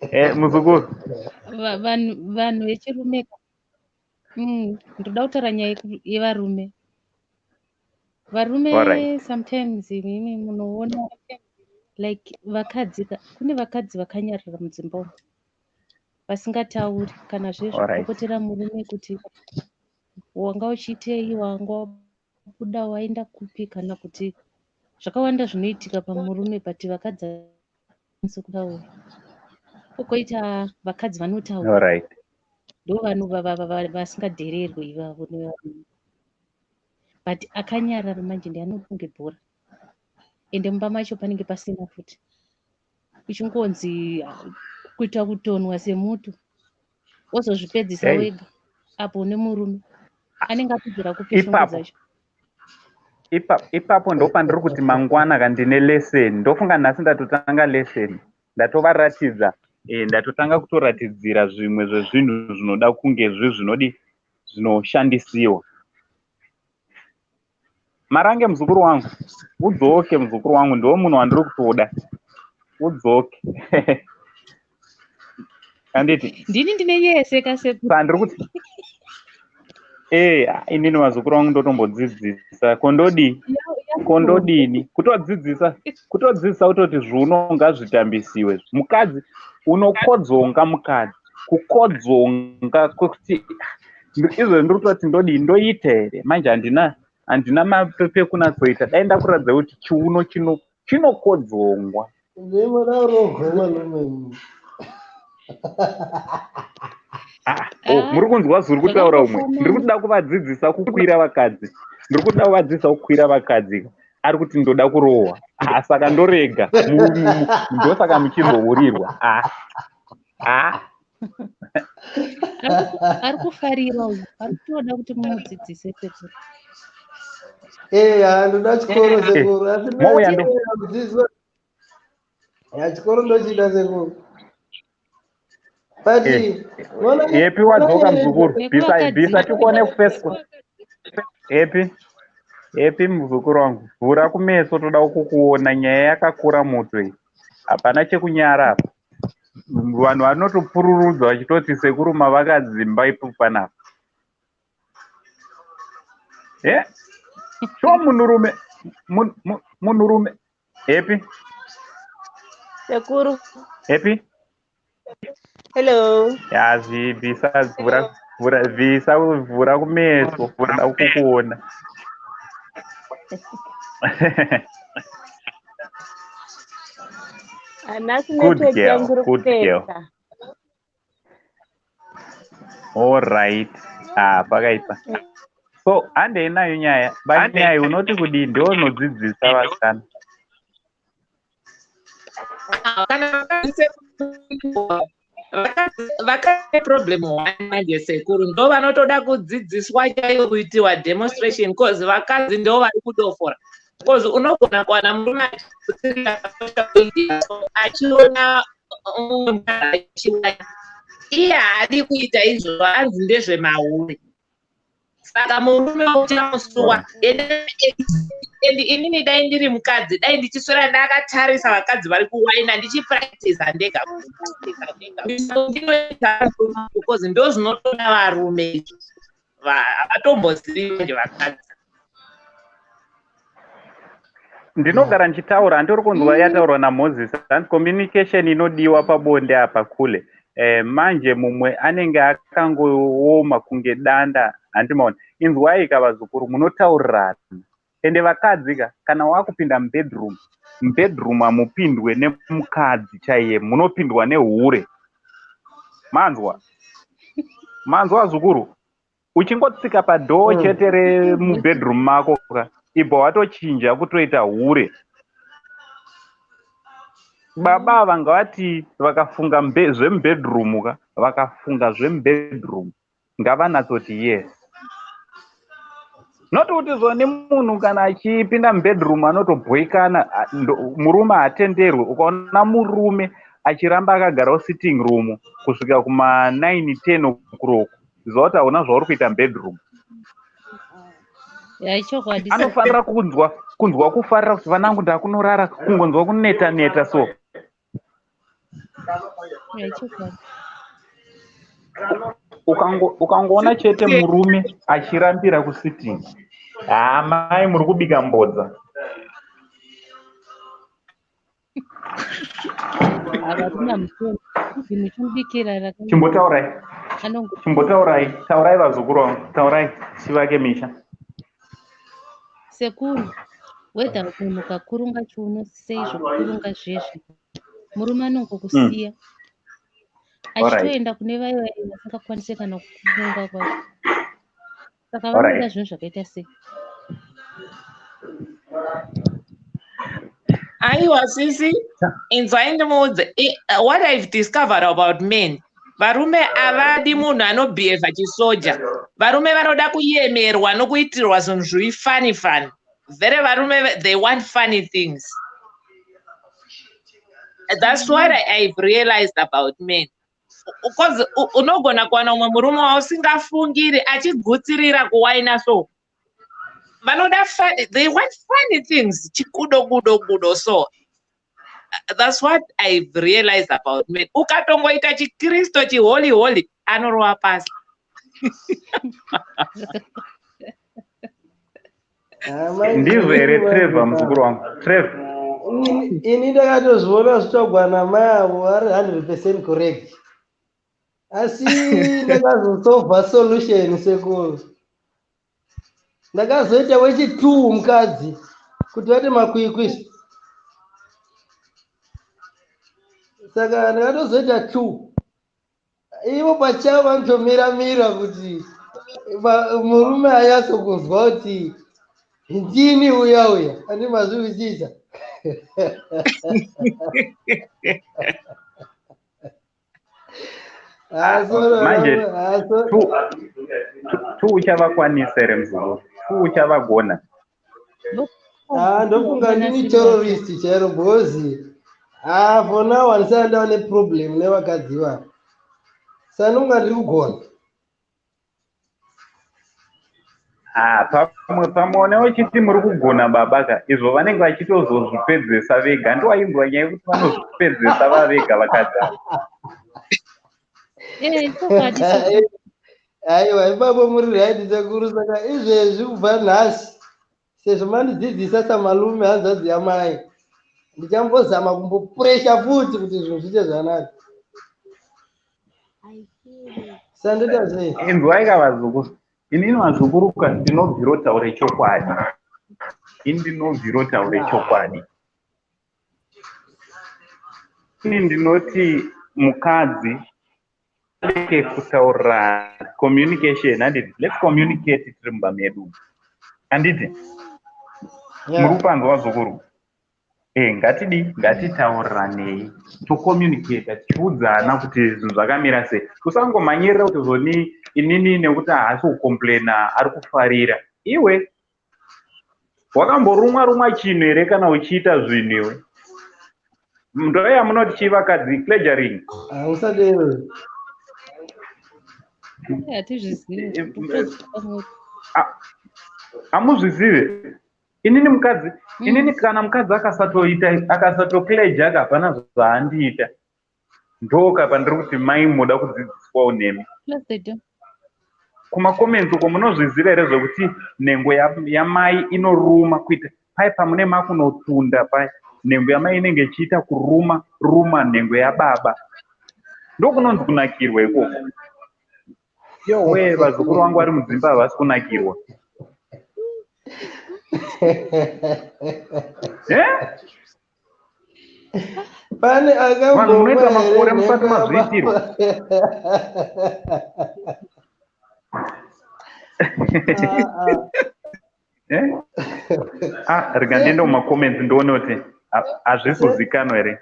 Eh, muzukuru. Vanhu vechirume, ndoda kutaura nyaya yevarume. Varume, sometimes imimi munoona like vakadzi, kune vakadzi vakanyarara mudzimba umu, vasingatauri kana zvezvekupopotera murume kuti wanga uchiitei, wanga wabuda waenda kupi, kana kuti zvakawanda zvinoitika pamurume, but vakadzi havakwanisi kutaura. Koita vakadzi vanotaura, ndo vanhu vasingadhererwi ivavo nevarume. But akanyarara manje ndianokunge bhora, ende mumba macho panenge pasina futi, uchingonzi kuita kutonwa semuto, wozozvipedzisa wega apo une murume anenge apedzera kupi shungu dzacho? Ipapo ndopandiri kuti mangwana kandine lesson. Ndofunga nhasi ndatotanga lesson, ndatovaratidza, ndatotanga kutoratidzira zvimwe zvezvinhu zvinoda kunge zvi zvinodi zvinoshandisiwa. Marange, muzukuru wangu, udzoke. Muzukuru wangu, ndo munhu wandiri kutoda, udzoke, handiti? Ndini ndine yese kasekuru. Sandiri kuti inini vazukuru vangu ndotombodzidzisa kondodii, kondodini, kutodzidzisa, kutodzidzisa kutoti zviuno ngazvitambisiwe. Mukadzi unokodzonga, mukadzi kukodzonga kwekuti izvo ndiri kutoti ndodii, ndoita here manje? Handina mapepe ekunatsoita. Dai ndakuratidza kuti chiuno chino chinokodzongwa. Ndimoda malume. Ah, oh, muri kunzwa zviri kutaura umwe? Ndiri kuda kuvadzidzisa kukwira vakadzi, ndiri kuda kuvadzidzisa kukwira vakadzi. Ari kuti ndoda kurohwa. Ah, saka ndorega. Ndosaka muchizohurirwa. Ah. Ah. Ari kufarira uyu, ari kutoda kuti mumudzidzise, sekuru. Eya, ndoda chikoro, sekuru, asi Mouya kudzidziswa ya chikoro ndochida, sekuru, but Happy, wadzoka muzukuru. Bvisa, bvisa tikuone kuface. Happy, Happy, muzukuru wangu, vhura kumeso, toda kukuona. Nyaya yakakura muto iyi, hapana chekunyara apa. Vanhu vanotopururudza vachitoti sekuru mavakadzimba ipo panapa. E sho munhurume, munhurume Happy. Sekuru. Happy. Hello. Ya, zvibvisa, vhura, vhura, bvisa, vhura kumeso, toda kukuona. Nhasi Good network girl, yangu iri good girl. kunetsa. Alright, ah, pakaipa. So handei nayo nyaya. Banyaya unoti kudii? Ndiwo unodzidzisa vasikana. Kana vakane problem one manje, sekuru, ndo vanotoda kudzidziswa chaiyo, kuitiwa demonstration, cause vakadzi ndo vari kudofora, cause unogona kuwana murume achiuya achiona mumwe mukadzi achiuya, iye haadi kuita izvozvo, anzi ndezvemahure. Saka murume uchamusuwa. And inini dai ndiri mukadzi, dai ndichiswera ndakatarisa vakadzi vari kuwaina, ndichipractiza ndega, because ndo zvinotoda varume izvo. Havatombozivi manje vakadzi. Ndinogara ndichitaura, handiri kunzwa yataurwa naMoses, hanzi communication inodiwa pabonde apa kule. Manje mumwe anenge akangooma kunge danda, handimaona. Inzwai ka vazukuru, munotaurirana. Ende vakadzi ka, kana wakupinda mubedroom, mubedroom hamupindwe nemukadzi chaiye, munopindwa nehure. Manzwa? Manzwa vazukuru? Uchingotsika padhoo chete remubedroom mako ka, ibva watochinja kutoita hure. Baba ava ngavati vakafunga zvemubedroom ka, vakafunga zvemubedroom, ngavanatsoti yes. Not kuti zvoni munhu kana achipinda mubedroom anotobhoikana, murume haatenderwi. Ukaona murume achiramba akagara sitting room kusvika kuma 9 10 o'clock, ziva kuti hauna zvauri kuita mubedroom. Chokwadi. Anofanira kunzwa kufarira kuti vanangu ndakunorara, kungonzwa kuneta neta so. Chokwadi. Ukangoona chete murume achirambira kusitting, haa mai muri kubika mbodza. Havakuna mutondo muchimubikira. Chimbotaurai. Chimbotaurai, taurai vazukuru vangu, taurai chivake misha. Sekuru, whether munhu kakurunga chiuno sei zvokurunga zvezvi, murume anongokusiya achitoenda kune vaya vaya vasingakwanisi kana kukurunga kwacho. Saka vanoda zvinhu zvakaita sei? Aiwa sisi, inzwai ndimuudze what I've discovered about men. Varume havadi munhu anobhihevha chisoja. Varume vanoda kuyemerwa nokuitirwa zvinhu zviri funny funny. Vere varume, they want funny things. That's what I've realized about men. Because unogona kuwana umwe murume wausingafungiri achigutsirira kuwaina so. Vanoda funny, they want funny things, chikudo kudo kudo so. That's what I've realized about men. Ukatongoita chiKristo chiholi holi, anorova pasi. Ndizvo here Trevor, muzukuru wangu? Trevor. Ini ndakatozviona zvitogwa namai avo vari 100% correct. Asi ndakazosolva solution sekuru. Ndakazoita wechi2 mukadzi kuti vaite makwikwi. Saka ndakatozoita 2. Ivo pachavo vanotomira-mira kuti murume anyatsokunzwa kuti ndini uya uya, andi mazviuchiita. Manje tu uchavakwanisa here muzukuru? Tu uchavagona? Ndofunga ndini terrorist chairo, because for now handisati ndava neproblem nevakadzi vavo. Saka ndonga ndiri kugona. Pamwe uchiti muri kugona baba ka, izvo vanenge vachitozozvipedzesa vega. Ndowainzwa nyaya yekuti vanozvipedzesa vavega vakadzi ava. Aiwa, ipapo muri right sekuru. Saka izvezvi kubva nhasi, sezvo mandidzidzisa samalume hanzvadzi yamai, ndichambozama kumbopuresha futi kuti zvinhu zviite zvakanaka. Sandoita sei? Inzwai ka vazukuru, inini vazukuru ka ndinobvirotaure chokwadi. Ini ndinobvirotaure chokwadi. Ini ndinoti mukadzi aleke kutaura, communication, handiti? Let's communicate tiri mumba medu, handiti? Muri kupanzwa vazukuru? Ngatidi ngatitauranei, tocommunicata tichiudzana kuti zvinhu zvakamira sei. Usangomhanyirira kuti zoni inini nekuti haasi kucomplaina ari kufarira. Iwe wakamborumwa rumwa chinhu here kana uchiita zvinhu iwe? Ndo yamunoti chii vakadzi, pleasuring? Usadero. Hatizvizivi. Hamuzvizive? Inini mukadzi, inini kana mukadzi akasatoita, akasatopledge, hapana zvaandiita. Ndoka pandiri kuti mai muda kudzidziswawo nemi. Plus they do. Kumacomments uko munozviziva here zvekuti nhengo yamai inoruma kuita pai pamune makunotunda pai, nhengo yamai inenge ichiita kuruma ruma nhengo yababa. Ndokunonzi kunakirwa ikoko. Yowe, vazukuru vangu vari mudzimba havasi kunakirwa. Eh? Pane Vanhu munoita akambomwa makore here musati nhengo mazviitirwa. yababa? Ah, ah. Eh? Ah, rega ndiende mumacomments ndione kuti hazvisi kuzikanwa here.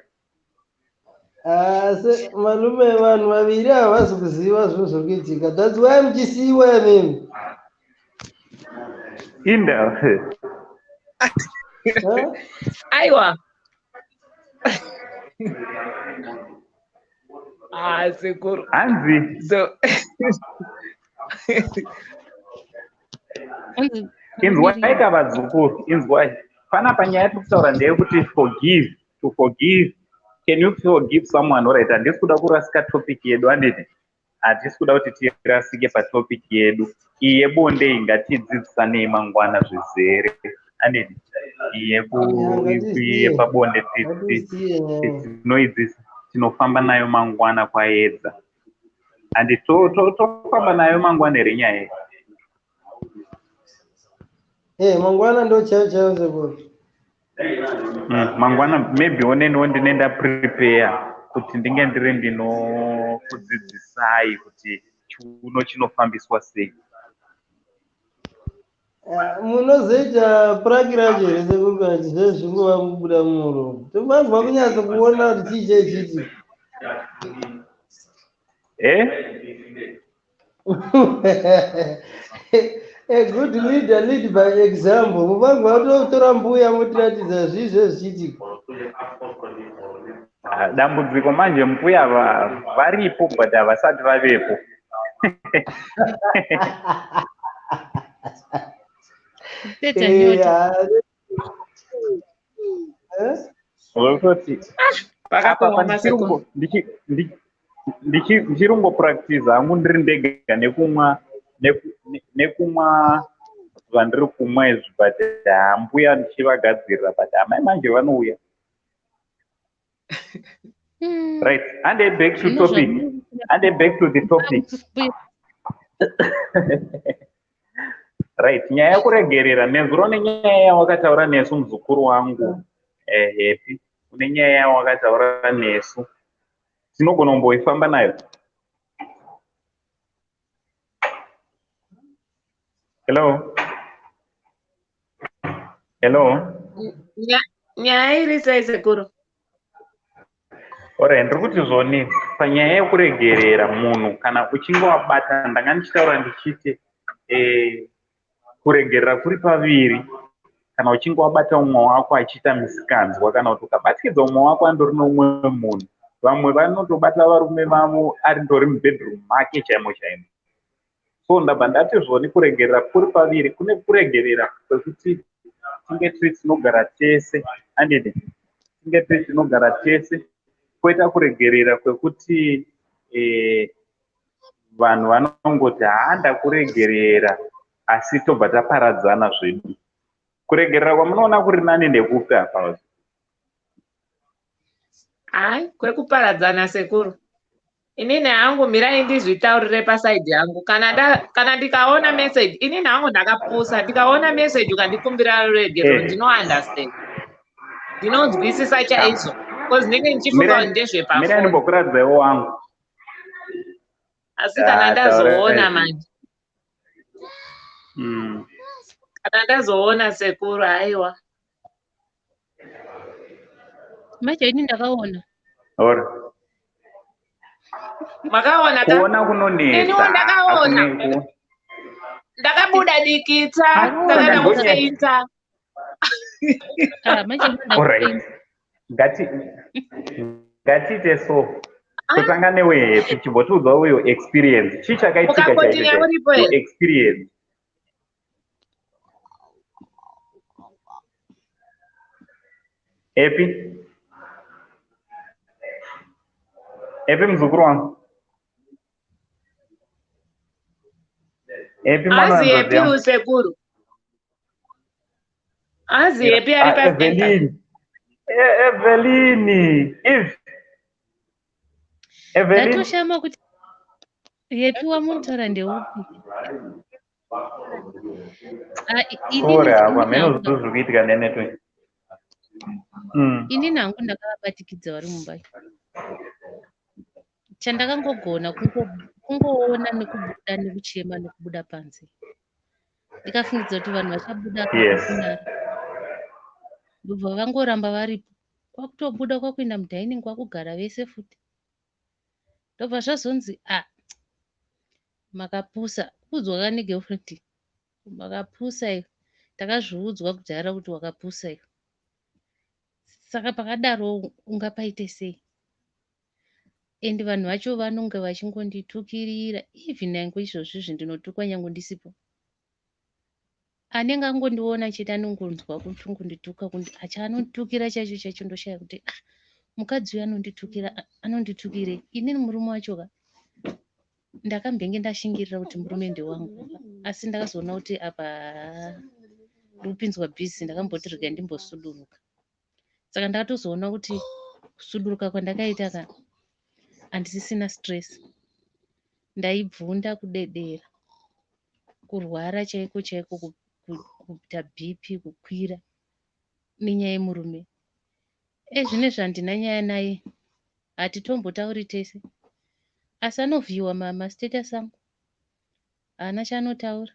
Ah, se malume, vanhu vaviri havasi kuziva zvinhu zviri kuitika. That's why muchisiyiwa imimi. Inda. Huh? Aiwa. Ah, sekuru. Hanzi So Hanzi inzwai ka vadzukuru, inzwai. Panapa nyaya yatiri kutaura ndeyekuti forgive, to forgive. Can you forgive someone? Alright, handisi kuda kurasika topic yedu, handiti? Hatisi kuda kuti tirasike patopic yedu. Iyi yebonde iyi ngatidzidzisanei mangwana zvizere. Handiti? Iyi Ngatiziye. yepabonde Ngatiziye nyaya. tinoidzisa, tinofamba nayo mangwana kwaedza. Handi tofamba nayo mangwana here nyaya iyi? Eh, mangwana ndo chaiyo chaiyo, sekuru. Mangwana maybe oneniwo ndine ndaprepare kuti ndinge ndiri ndinokudzidzisai kuti chiuno chinofambiswa sei. Ah, munozoita puraki racho here, sekuru, kana kuti zvezvi zvingova kubuda mumuromo? Tofanirwa kunyatso kuona kuti chii chaichiitika. Eh? A good leader lead by example. Mufanirwa kutotora mbuya motiratidza zvii zvezvichiitika. Ah, dambudziko manje mbuya varipo but havasati vavepo. Kupedza nyota. Eh? Zvekutoti apa Pakaoma, sekuru. Ndichirungopractice hangu ndiri ndega nekumwa nekumwa zvandiri kumwa izvi, but hambuya ndichivagadzirira, but amai manje vanouya. Right, and back to topic, and back to the topic. Right, nyaya yekuregerera. Nezuro nenyaya yawakataura nesu, muzukuru wangu, Happy, une nyaya yawakataura nesu, tinogona kumboifamba nayo. Hello, hello. Nyaya iri sei, sekuru? Alright, ndiri kuti zvoni panyaya yekuregerera munhu kana uchinge wabata, ndanga ndichitaura ndichiti kuregerera kuri paviri. Kana uchinge wabata umwe wako achiita misikanzwa, kana kuti ukabatikidza umwe wako andori neumwe munhu, vamwe vanotobata varume vavo ari ndori mubedroom make chaimo chaimo. So ndabva ndati zvoni kuregerera kuri paviri. Kune kuregerera kwekuti tinge tiri tinogara tese, andidi, tinge tiri tinogara tese, kwoita kuregerera kwekuti vanhu vanongoti haa, ndakuregerera, asi tobva taparadzana zvedu. Kuregerera kwamunoona kuri nani ndekupi apa? Hai, kwekuparadzana, sekuru. Inini hangu, mirai ndizvitaurire paside yangu. Kana ndikaona message, inini hangu ndakapusa, ndikaona message ukandikumbira ruregerero, ndinounderstand, ndinonzwisisa chaizvo, because ndinenge ndichifunga kuti Mirai ndezvepafoni. ndimbokuradzaiwo wangu. Asi kana Ah, ndazoona taurai. manje, kana ndazoona, sekuru, haiwa. Manje ini ndakaona. Ora. Makaona ka? Kuona kunonetsa. Neniwo ndakaona. Ndakabuda dikita. Ah, Ndakaenda saka kufeita. Ah, manje ini Alright. ndakufeita. Ngatiite so, totanga newe Happy, chimbotiudzawo your experience, chii chakaitika Ukacontinue chaizvo? uripo Your here? experience. Epi? Epi muzukuru wangu? Epi mwana Azi wanzvadzi epi yangu? usekuru. Azi epi ari Ah, pacenter. Evelyn. Evelyn. Eve. Evelyn. Ndatoshama kuti yepi wamunotaura ndeupi? Ah, inini Sorry hako, inini hameno hangu zvinhu zviri kuitika nenetwork. Inini hangu ndakavabatikidza vari mumba. Chandakangogona kungoona nekubuda nekuchema nekubuda panze. Ndikafungidza kuti vanhu vachabuda kunyara. Ndobva vangoramba varipo. Kwakutobuda kwakuenda mudining kwakugara vese futi. Ndobva zvazonzi ah makapusa. Kuudzwa ka negirlfriend. Makapusa iwe. Takazviudzwa kudhara kuti wakapusa iwe. Saka pakadaro ungapaite sei? And vanhu vacho vanonge vachingonditukirira even nyange izvozvizvi ndinotukwa nyange ndisipo. Anenge angondiona chete anongonzwa kutongondituka achaanonditukira chaicho chaicho ndoshaya kuti ah mukadzi uyu anonditukira anonditukirei? Inini murume wacho ka ndakambenge ndashingirira kuti murume ndewangu asi ndakazoona kuti apa haa ndikupinzwa busy ndakamboti regai ndimbosuduruka. Saka ndakatozoona kuti kusuduruka kwandakaita ka handisisina stress. Ndaibvunda kudedera, kurwara chaiko chaiko kuita BP kukwira nenyaya yemurume. Ezvinezvi handina nyaya naye hatitombotauri tese asi anovhiyiwa mastatus angu haana chaanotaura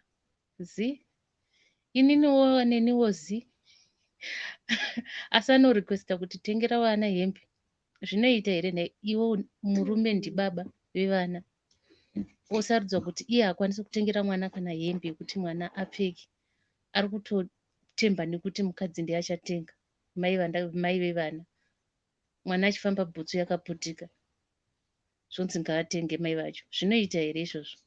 zi ininiwo neniwo zi asi anorequesta kuti tengera vana hembe zvinoita here nhai iwe murume ndibaba vevana osarudza kuti iye haakwanisi kutengera mwana kana hembe yekuti mwana apfeke ari kutotemba nekuti mukadzi ndiye achatenga mai vevana mwana achifamba bhutsu yakaputika zvonzi ngaatenge mai vacho zvinoita here izvozvo?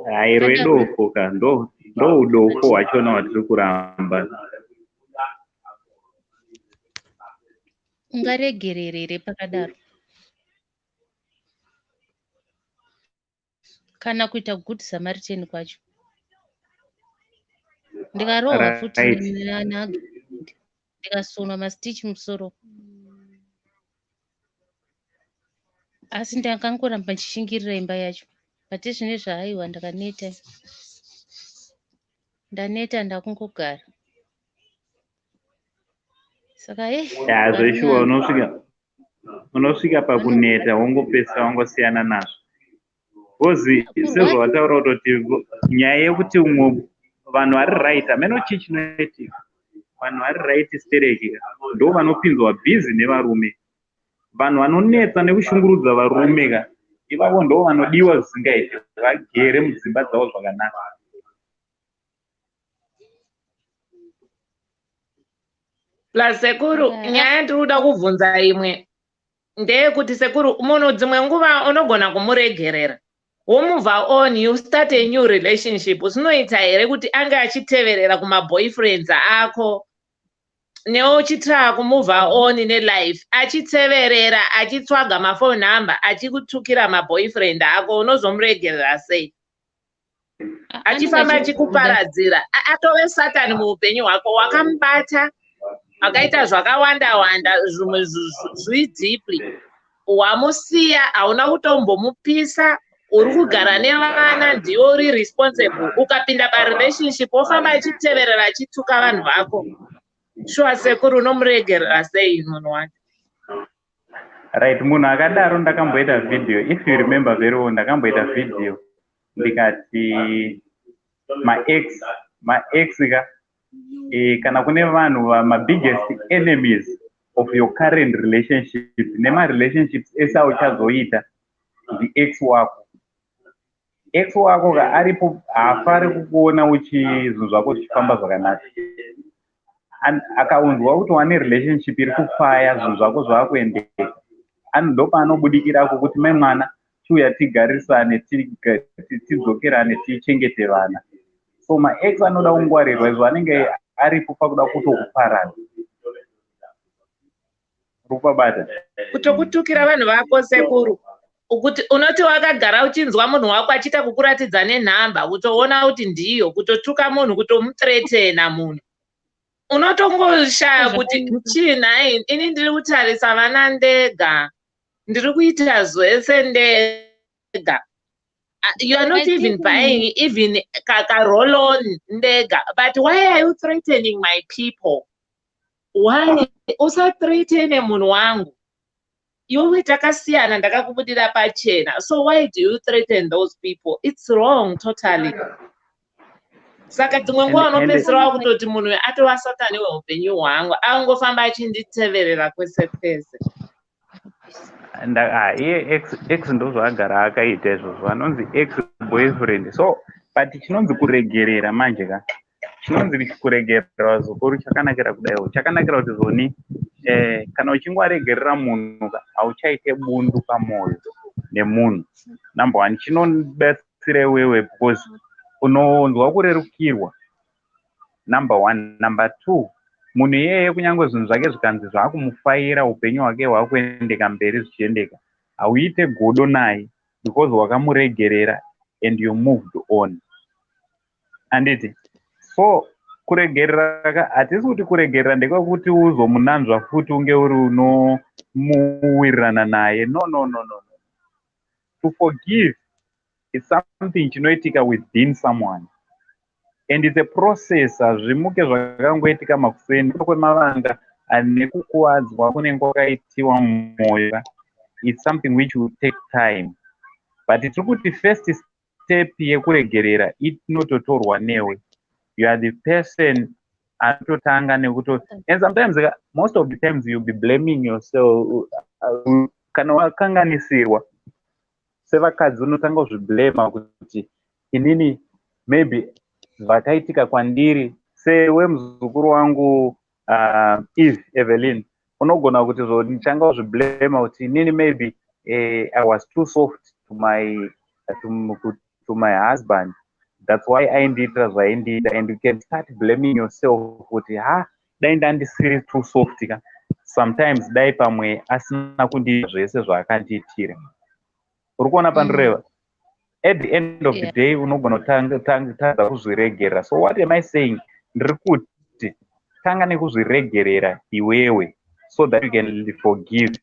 Hairo idofo ka ndo udofo hwachona hwatiri kuramba. Ungaregerere here pakadaro? Kana kuita good Samaritan kwacho. Ndikarohwa futi ndikasonwa mastitch musoro. Asi ndakangoramba ndichishingirira imba yacho. But zvinezvi haiwa ndakaneta. Ndaneta ndakungogara. Saka Ya zveshuwa unosvika pakuneta wongopedzisa wangosiyana nazvo. Because sezvawataura kutoti nyaya yekuti umwe vanhu vari right hameno chii chinoitika. Vanhu vari right stereki ndo vanopinzwa busy nevarume. Vanhu vanonetsa nekushungurudza varume ka ivavo ndo vanodiwa zvisingaiti vagere mudzimba dzavo zvakanaka. Plus sekuru, nyaya yandiri kuda kubvunza imwe ndeyekuti sekuru, munhu dzimwe nguva unogona kumuregerera womove on, you start a new relationship. Zvinoita here kuti ange achiteverera kumaboyfriends ako newe uchitraya kumove on nelife, achiteverera achitsvaga maphone number achikutukira maboyfriend ako, unozomuregerera sei? Achifamba achikuparadzira, atove satani muupenyu hwako, wakamubata akaita zvakawanda wanda zvimwe zviri deeply, wamusiya hauna kutombomupisa, uri kugara nevana, ndiwe uri responsible. Ukapinda parelationship wofamba achiteverera achituka vanhu vako, shuwa sekuru unomuregerera sei munhu wacho? Right, munhu akadaro ndakamboita video, if you remember very well, ndakamboita video ndikati maex ka kana kune vanhu mabiggest enemies of your current relationship nemarelationships ese auchazoita ndiex wako. Ex wako ka aripo haafari kukuona uchi zvinhu zvako zvichifamba zvakanaka. Akaunzwa kuti wane relationship iri kufaya, zvinhu zvako zvaakuendeka, ndopaanobudikirako kuti mai mwana chiuya tigarisane tidzokerane tichengete vana. So maex anoda kungwarirwa izvo anenge aripo pakuda kutokuparadza. Rupabata. Kutokutukira vanhu vako sekuru. Kuti unoti wakagara uchinzwa munhu wako achiita kukuratidza nenhamba, kutoona kuti ndiyo, kutotuka munhu, kutomuthreatena munhu. Unotongoshaya kuti chii nhai, ini ndiri kutarisa vana ndega, ndiri kuita zvese ndega. You are not I even think buying even ka roll-on ndega, but why are you threatening my people? Why usathreatene munhu wangu? Iwewe takasiyana, ndakakubudira pachena, so why do you threaten those people? It's wrong totally. Saka dzimwe nguva unopedzisira wakutoti munhu uyu atova satani weupenyu hwangu, angofamba achinditeverera kwese kwese. Iye ex ndozvaagara akaita izvozvo, anonzi ex boyfriend. So but chinonzi kuregerera manje ka, chinonzi kuregerera, zukuru, chakanakira kudaiwo, chakanakira kuti zoni kana uchinge waregerera munhu ka, hauchaite bundu pamwoyo nemunhu. Number one, chinobatsira iwewe because unonzwa kurerukirwa, number one. Number two, munhu iyeye kunyange zvinhu zvake zvikanzi zvakumufaira, upenyu hwake hwakuendeka mberi, zvichiendeka, hauite godo naye because wakamuregerera and you moved on, handiti? So kuregerera ka, hatisi kuti kuregerera ndekwekuti uzomunanzva futi, unge uri unomuwirirana naye. No, no, no, no, no. To forgive is something chinoitika within someone and it's a process. Hazvimuke zvakangoitika makuseni kwemavanga nekukuvadzwa kunenge kwakaitiwa mumwoyo. It's something which will take time, but tiri kuti first step yekuregerera inototorwa newe. You are the person anototanga nekuto, and sometimes, most of the times, you'll be blaming yourself. Kana wakanganisirwa, sevakadzi unotanga kuzviblema kuti inini maybe zvakaitika kwandiri. Sewe muzukuru wangu, Eve Evelyn, unogona kuti zvo ndichanga kuzviblema kuti inini maybe I was too soft to my husband, that's why aindiitira zvaindiita. And you can start blaming yourself kuti ha, dai ndandisiri too soft ka, sometimes dai pamwe asina kundiita zvese zvaakandiitira. Uri kuona pandireva? At the end of the day unogona kutadza kuzviregerera. So what am I saying? Ndiri kuti tanga nekuzviregerera iwewe so that you can forgive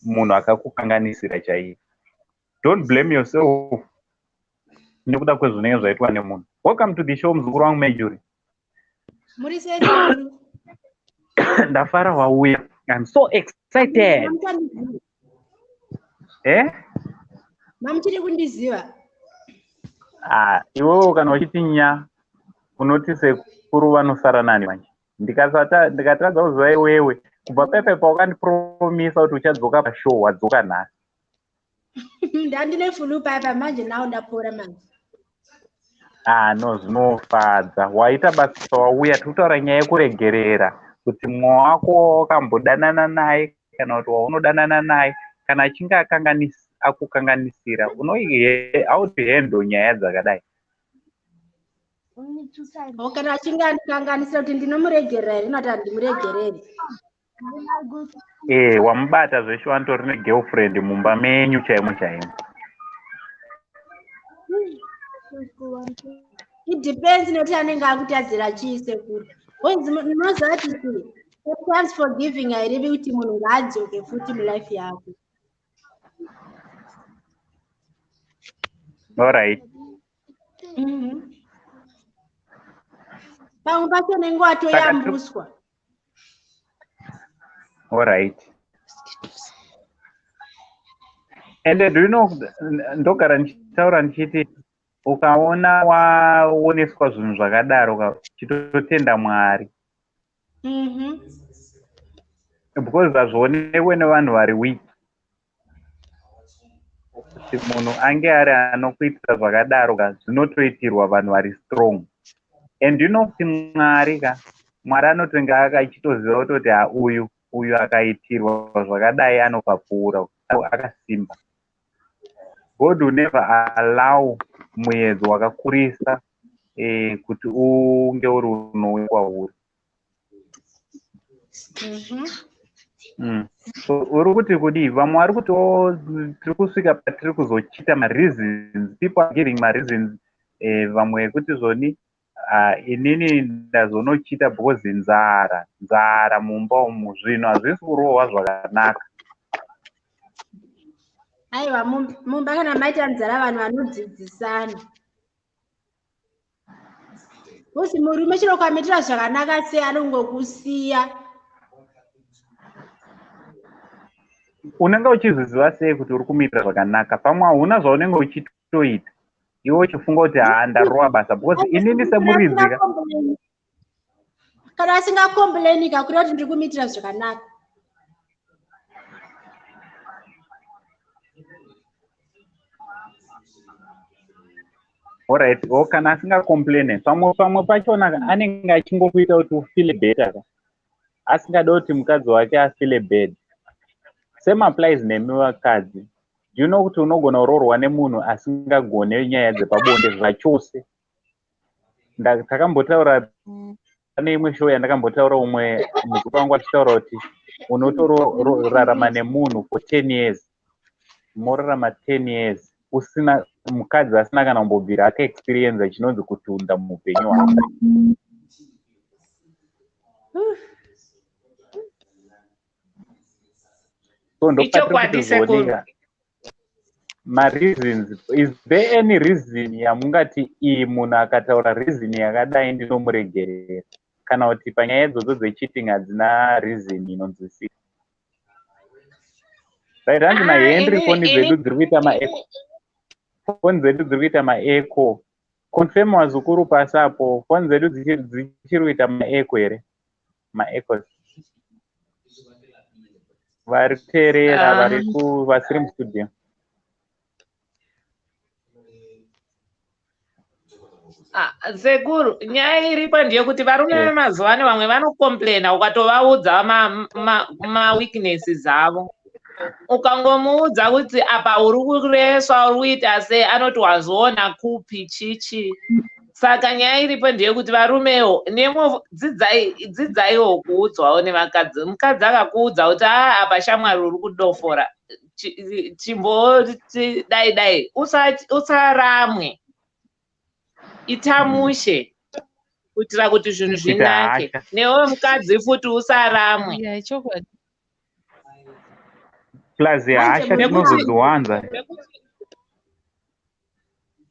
munhu akakukanganisira chaiye. Don't blame yourself nekuda kwezvinenge zvaitwa nemunhu. Welcome to the show, muzukuru wangu Majuri. Muri sei, sekuru? Ndafara wauya, I'm so excited. Mamuchandiziva? Eh? Mamuchiri kundiziva? Ah, iwewe kana uchiti nya, unoti sekuru vanosara nani manje? Ndikatadza kuziva iwewe kubva pepe pawakandipromisa kuti uchadzoka pashow, wadzoka nhasi. Ndandine flu paipa, manje nawo ndapora manje. Ah, no, zvinofadza, waita basa wauya. Tiri kutaura nyaya yekuregerera, kuti mumwe wako wakambodanana naye kana kuti waunodanana naye, kana achinge akukanganisira, how to handle nyaya dzakadai. O, kana achinge andikanganisira, kuti ndinomuregerera here nati handimuregereri? E, wamubata zveshuwa, anotori negirlfriend mumba menyu chaimo chaimo. It depends nekuti anenge akutadzira chii, sekuru. Munoziva kuti chii, sometimes forgiving hairevi kuti munhu ngaadzoke futi mulife yako. Alright. Pamwe pacho unenge watoyambuswa. Alright, and do you know, ndogara ndichitaura ndichiti ukaona waoneswa zvinhu zvakadaro ka, chitotenda Mwari because hazvionekwe nevanhu vari weak kuti munhu ange ari anokuitira zvakadaro ka. Zvinotoitirwa vanhu vari strong. And you know kuti Mwari ka, Mwari anotonge akachitoziva kutoti ha, uyu akaitirwa zvakadai anopapfuura akasimba. God will never allow muedzo wakakurisa kuti unge uri unouya kwauri. So uri kuti kudii? Vamwe vari kuti o tiri kusvika patiri kuzochita mareasons. People are giving mareasons. Vamwe kuti zvoni inini ndazonochita because nzara, nzara mumba umu, zvinhu hazvisi kurohwa zvakanaka. Aiwa, mumba kana maita nzara vanhu vanodzidzisana. Kuzi murume chero ukamuitira zvakanaka sei anongokusiya. Unenge uchizviziva sei kuti uri kumuitira zvakanaka? Pamwe hauna zvaunenge uchitoita, iwe uchifunga kuti haa, ndarova basa, because inini semuridzi ka. Kana asingacomplaini kakureva kuti ndiri kumuitira zvakanaka. Alright, o kana asingacomplaine, pamwe pachona anenge achingokuita kuti ufeel better ka, asingade kuti mukadzi wake afeel bad. Same applies nemi vakadzi. Do you know kuti unogona kuroorwa nemunhu asingagone nyaya dzepabonde zvachose? Takambotaura pane imwe show yandakambotaura, umwe muzukuru wangu achitaura kuti unotorarama nemunhu for 10 years, morarama 10 years usina mukadzi asina kana kumbobvira akaexperienza chinonzi kutunda muupenyu hwake. So ndopatiri Ichokwadi, kuti sekuru. zvonika mareasons, is there any reason yamungati iyi munhu akataura reason yakadai ndinomuregerera, kana kuti panyaya idzodzo dzecheating hadzina reason inonzwisika? Right, hanzi Ah, naHenry, foni dzedu dziri kuita maecho, foni dzedu dziri kuita maecho. Confirm wazukuru pasi apo, foni dzedu dzichiri kuita maecho here? Maechos vari kuteerera, vari ku vasiri mustudio. Ah, sekuru, nyaya iripo ndeyekuti varume vemazuva ano vamwe vanocomplaina ukatovaudza maweaknesses avo. Ukangomuudza kuti apa uri kureswa, uri kuita sei, anoti wazoona kupi chichi. Saka nyaya iripo ndeyekuti varumewo nemo dzidzaiwo kuudzwawo nevakadzi. Mukadzi akakuudza kuti a apa shamwari uri kudofora, chimboti dai dai, usaramwe, ita mushe kuitira kuti zvinhu Kuita zvinake. hasha. Newe mukadzi futi usaramwe. Yeah, chokwadi. Plus Manje hasha tinozodziwanza.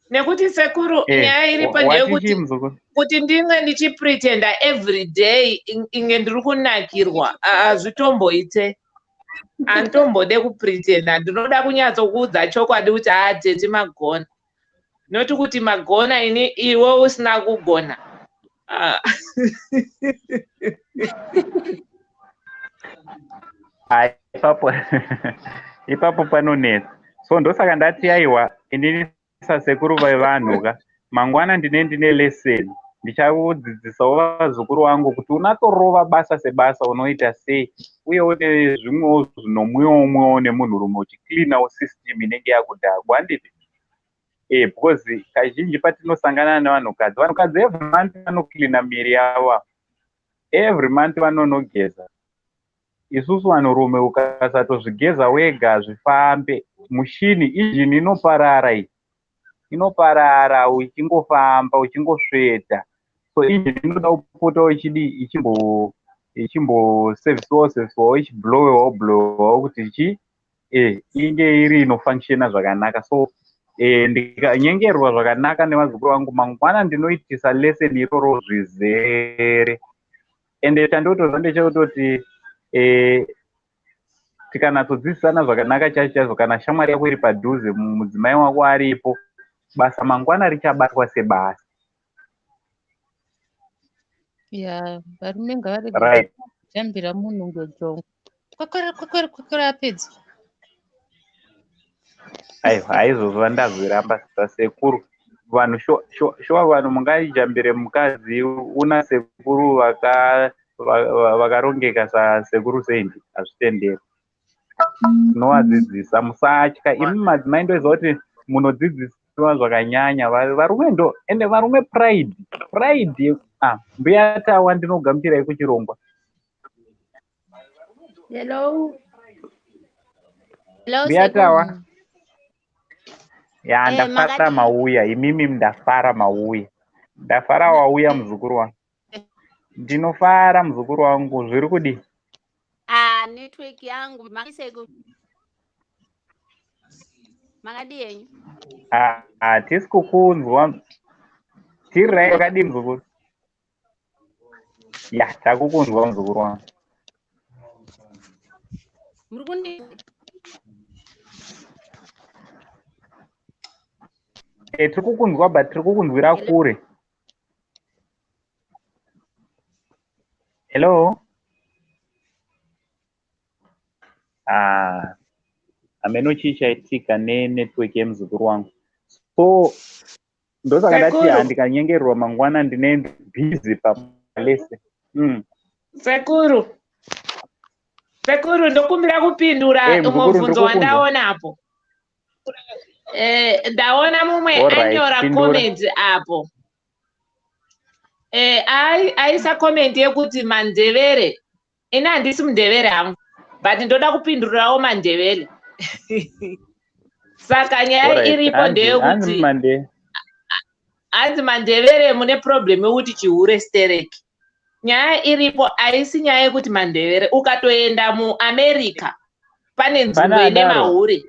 Nekuti sekuru, nyaya iripo Wati ndeyekuti chii, muzukuru? kuti ndinge ndichipretenda every day inge ndiri kunakirwa, hazvitomboite. Handitombode kupretenda, ndinoda kunyatsokuudza chokwadi kuti haa, tete magona, noti kuti magona ini iwe usina kugona. Ah. Hai, ipapo panonetsa. So ndosaka ndati aiwa, inini sasekuru vevanhu ka, mangwana ndine lesson, ndichadzidzisawo vazukuru vangu kuti unatsorova basa sebasa unoita sei, uyewo nezvimwewo zvinomwiwawo mwiwawo nemunhurume, uchicleanawo system inenge yakudhakwa, handiti? Because kazhinji patinosangana nevanhukadzi, vanhukadzi every month vanocleana miri yavo, every month vanonogeza. Isusu vanhurume ukasatozvigeza wega hazvifambe, mushini injini inoparara, iyi inoparara uchingofamba uchingosveta. So injini inoda kupota uchidii, ichimbosevhiswawo sevhiswawo, ichiblowewawo blowewawo kuti chi inge iri inofunctiona zvakanaka. So ndikanyengerwa zvakanaka nevazukuru vangu, mangwana ndinoitisa lesson iroro zvizere. Ende chandotoziva ndechekutoti tikanatsodzidzisana zvakanaka chaizvo chaizvo, kana shamwari yako iri padhuze, mudzimai wako aripo, basa mangwana richabatwa sebasa. Ya, varume ngavarege kujambira munhu ngejongo. Kwakwara kwakwara kwakwara, apedza. Aiwa, haizvozvo ndazviramba sasekuru. Vanhu shuwa vanhu mungaijambire mukadzi una sekuru vakarongeka sasekuru Sendi? Hazvitenderi. Tinovadzidzisa, musatya imi madzimai, ndoziva kuti munodzidzisiwa zvakanyanya. Varume ndo ende varume pride. Ah, mbuya Tawa, ndinogamuchirai kuchirongwa. Hello. Hello, Mbuya sekuru. Tawa. Ya, Eh, ndafara makadii? mauya. Imimi ndafara mauya. Ndafara wauya muzukuru wangu. Ndinofara muzukuru wangu, zviri kudii? Ah, network yangu maisekuru. Makadii henyu? Ah, hatisi kukunzwa. Tiri right, wakadii muzukuru? Ya, takukunzwa muzukuru wangu. Muri kundi Eh, tiri kukunzwa but tiri kukunzwira Hello. kure. Hello? Ah, hameno chii chaitika nenetwork yemuzukuru wangu. So ndosaka ndati Sekuru. handikanyengererwa mangwana ndine busy palese. Sekuru, sekuru, ndokumbira kupindura Eh, umwe muzukuru, mubvunzo ndiri kukunzwa. wandaonapo. Eh, ndaona mumwe Alright, anyora pindura. comment apo. Eh, aisa comment yekuti mandevere. Ini handisi mundevere hangu, but ndoda kupindurirawo mandevere. Saka nyaya Alright, iripo hanzi ndeyekuti mande. hanzi mandevere mune problem yekuti chihure stereki. Nyaya iripo haisi nyaya yekuti mandevere. Ukatoenda muAmerica pane nzvimbo Pane ine adaro. mahure.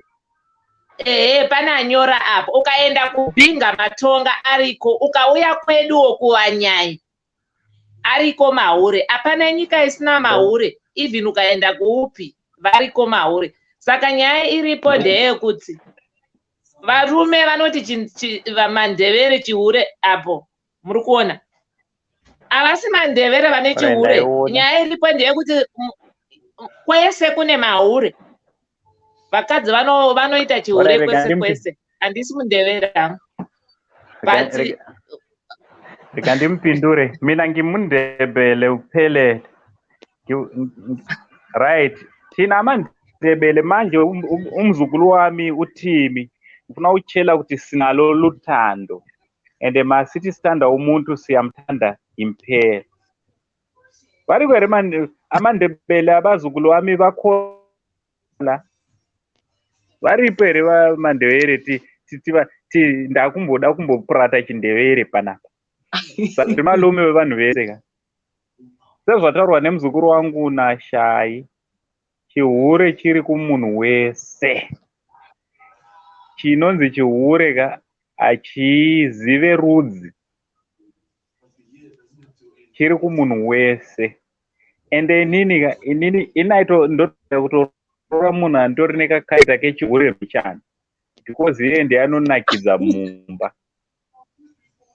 Ehe, pane anyora apo. Ukaenda kuBinga matonga ariko, ukauya kweduwo kuVanyai ariko mahure. Hapana nyika isina mahure, even ukaenda kuupi variko mahure. Saka nyaya iripo ndeyekuti varume vanoti mandevere chihure apo, muri kuona havasi mandevere vane Alright, chihure. ndaiona. Nyaya iripo ndeyekuti kwese kune mahure. Vakadzi vanoita chihure Alright, rega kwese ndimupi. kwese. Handisi mundevere hangu. But Rega ndimupindure. Mina ngimundebele uphelele. Right. Thina amandebele manje umzukulu wami uThimi ufuna ukutshela ukuthi sinalo luthando and masithi sithanda umuntu siyamthanda impela. Variko here amandebele abazukulu wami bakhona varipo here mandevere ndakumboda kumbopurata chindevere panapa. Saka ndiri malume vevanhu vese ka. Sezvataurwa nemuzukuru wangu naShai, chihure chiri kumunhu wese. Chinonzi chihure ka hachizive rudzi. Chiri kumunhu wese. Ende inini ka, inini inaito ndoda kutorora munhu anditori nekakaita kechihure mbichana. Because iye ndiye anonakidza mumba.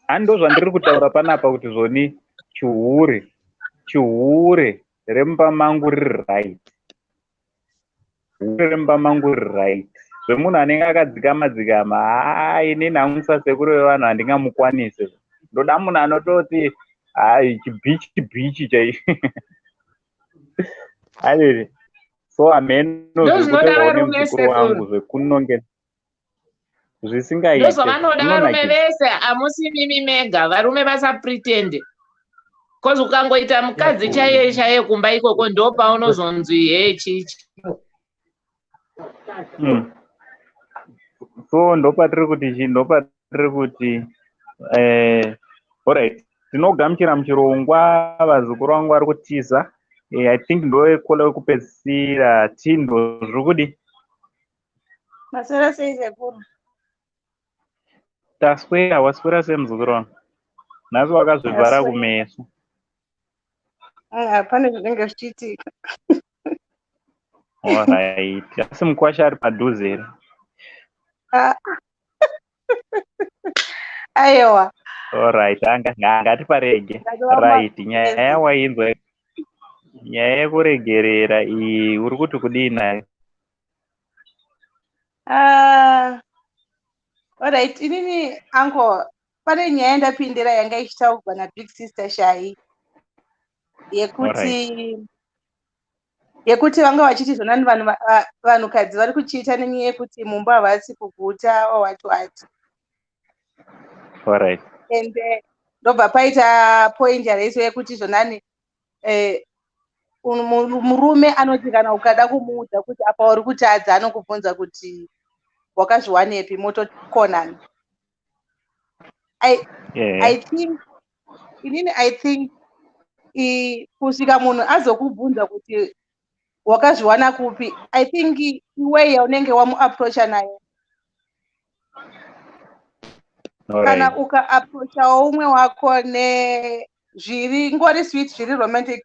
Ani ndozvandiri kutaura panapa kuti zvoni chihure, chihure remumba mangu riri right. Hure remumba mangu riri right. Zvemunhu anenge akadzikama dzikama, haa inini hangu sasekuru vevanhu handingamukwanisi. Ndoda munhu anototi hai chibhichi bhichi chai. Alele. So hameno Ndozvinoda zviri kutaurwa varume nemuzukuru wangu sekuru. zvekunonge zvisingaite Ndozvavanoda varume zvinonakidza. vese, hamusi mimi mega. Varume vasapretende. Kozi ukangoita mukadzi chaiye chaiye kumba ikoko ndopaunozonzi he chichi. So ndopatiri kuti chi ndopatiri kuti alright tinogamuchira muchirongwa vazukuru vangu vari kutiza. I think ndoyekola wekupedzisira tindo zviri kudi. Maswera sei sekuru? Taswera, waswera semuzukuru wangu. Nhasi wakazvivhara Taswera. kumeso. Ah, pane zvinenge zvichiitika. Alright. Asi mukwasha ari padhuze here? Ah. Aiwa. Alright, ngatiparege. Ndati Right, nyaya wainzwa nyaya yekuregerera iyi uri kuti kudii nayo? Ah, alright, inini uncle pane nyaya yandapindira yanga ichitaurwa nabig sister Shai yekuti yekuti vanga vachiti zvonani vanhu vanhukadzi vari kuchiita nenyaya yekuti mumba havasi kuguta or what what. Alright. And ndobva paita point yaraiswa yekuti zvonani Murume anoti kana ukada kumuudza kuti apa uri kutadza, anokubvunza kuti wakazviwanepi, motokonana. I think inini, I think kusvika munhu azokubvunza kuti wakazviwana kupi, I think iway yaunenge wamuapproacha nayo. Kana ukaapproachawo umwe wako nezviri ngori sweet, zviri romantic,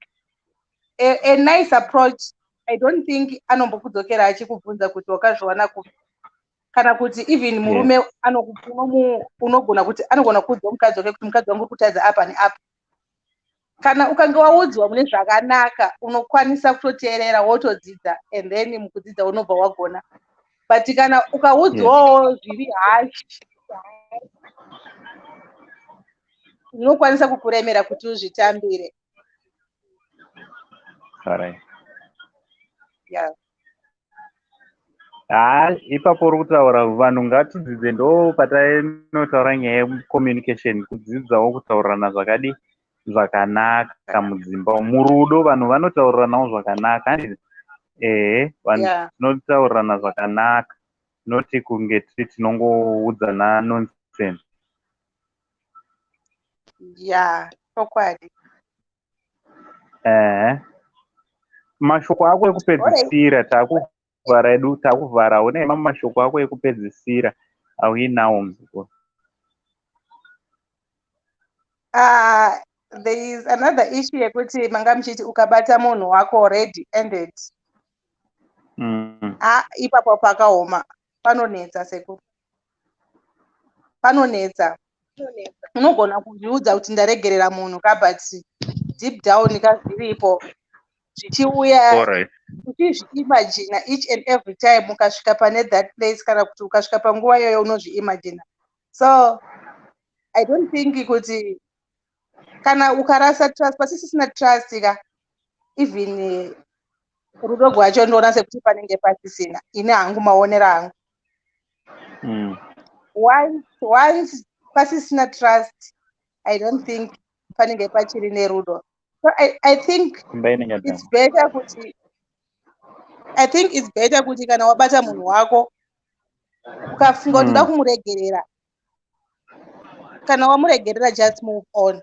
a nice approach, I don't think anombokudzokera achikubvunza kuti wakazviwana kupi. Kana kuti even murume unogona kuti anogona kuudza mukadzi wake kuti mukadzi wangu uri kutadza apa neapa. Kana ukange waudzwa mune zvakanaka, unokwanisa kutoteerera, wotodzidza, and then mukudzidza unobva wagona. But kana ukaudzwawo zviri harsh, zvinokwanisa kukuremera kuti uzvitambire. Alright. Yeah. Haa, ipapo uri kutaura, vanhu ngatidzidze, ndo patinotaura nyaya yecommunication, kudzidzawo kutaurirana zvakadi zvakanaka mudzimba. Murudo vanhu vanotauriranawo zvakanaka, handiti? Ehe, vanhu tinotaurirana zvakanaka, noti kunge tiri tinongoudzana nonsense. Yeah, chokwadi. Ehe, mashoko ako ekupedzisira, takuvhara edu, takuvhara. Une mamwe mashoko ako ekupedzisira auinawo, muzukuru? There is another issue yekuti manga muchiti ukabata munhu wako already ended. Ah, ipapo pakaoma, panonetsa sekuru, panonetsa. Unogona kuzviudza kuti ndaregerera munhu ka, but deep down kazviripo zvichiuya, uchizviimagina each and every time ukasvika pane that place, kana kuti ukasvika panguva iyoyo unozviimagina. So I don't think kuti kana ukarasa trust, pasisisina trust ka, even rudo rwacho ndoona sekuti panenge pasisina. Ini hangu, maonero angu, once pasisina trust, I don't think panenge pachiri nerudo. So I think Kumba inenge it's better kuti, I think it's better kuti kana wabata munhu wako, ukafunga kuti uda kumuregerera, kana wamuregerera, just move on.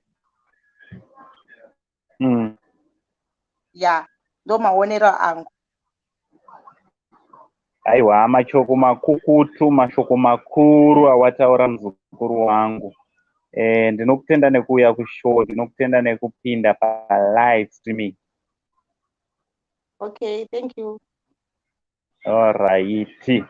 Ya, ndo maonero angu. Aiwa, mashoko makukutu, mashoko makuru awataura, muzukuru wangu. Ndinokutenda nekuuya kushow, ndinokutenda nekupinda palive streaming. Okay, thank you. Alright,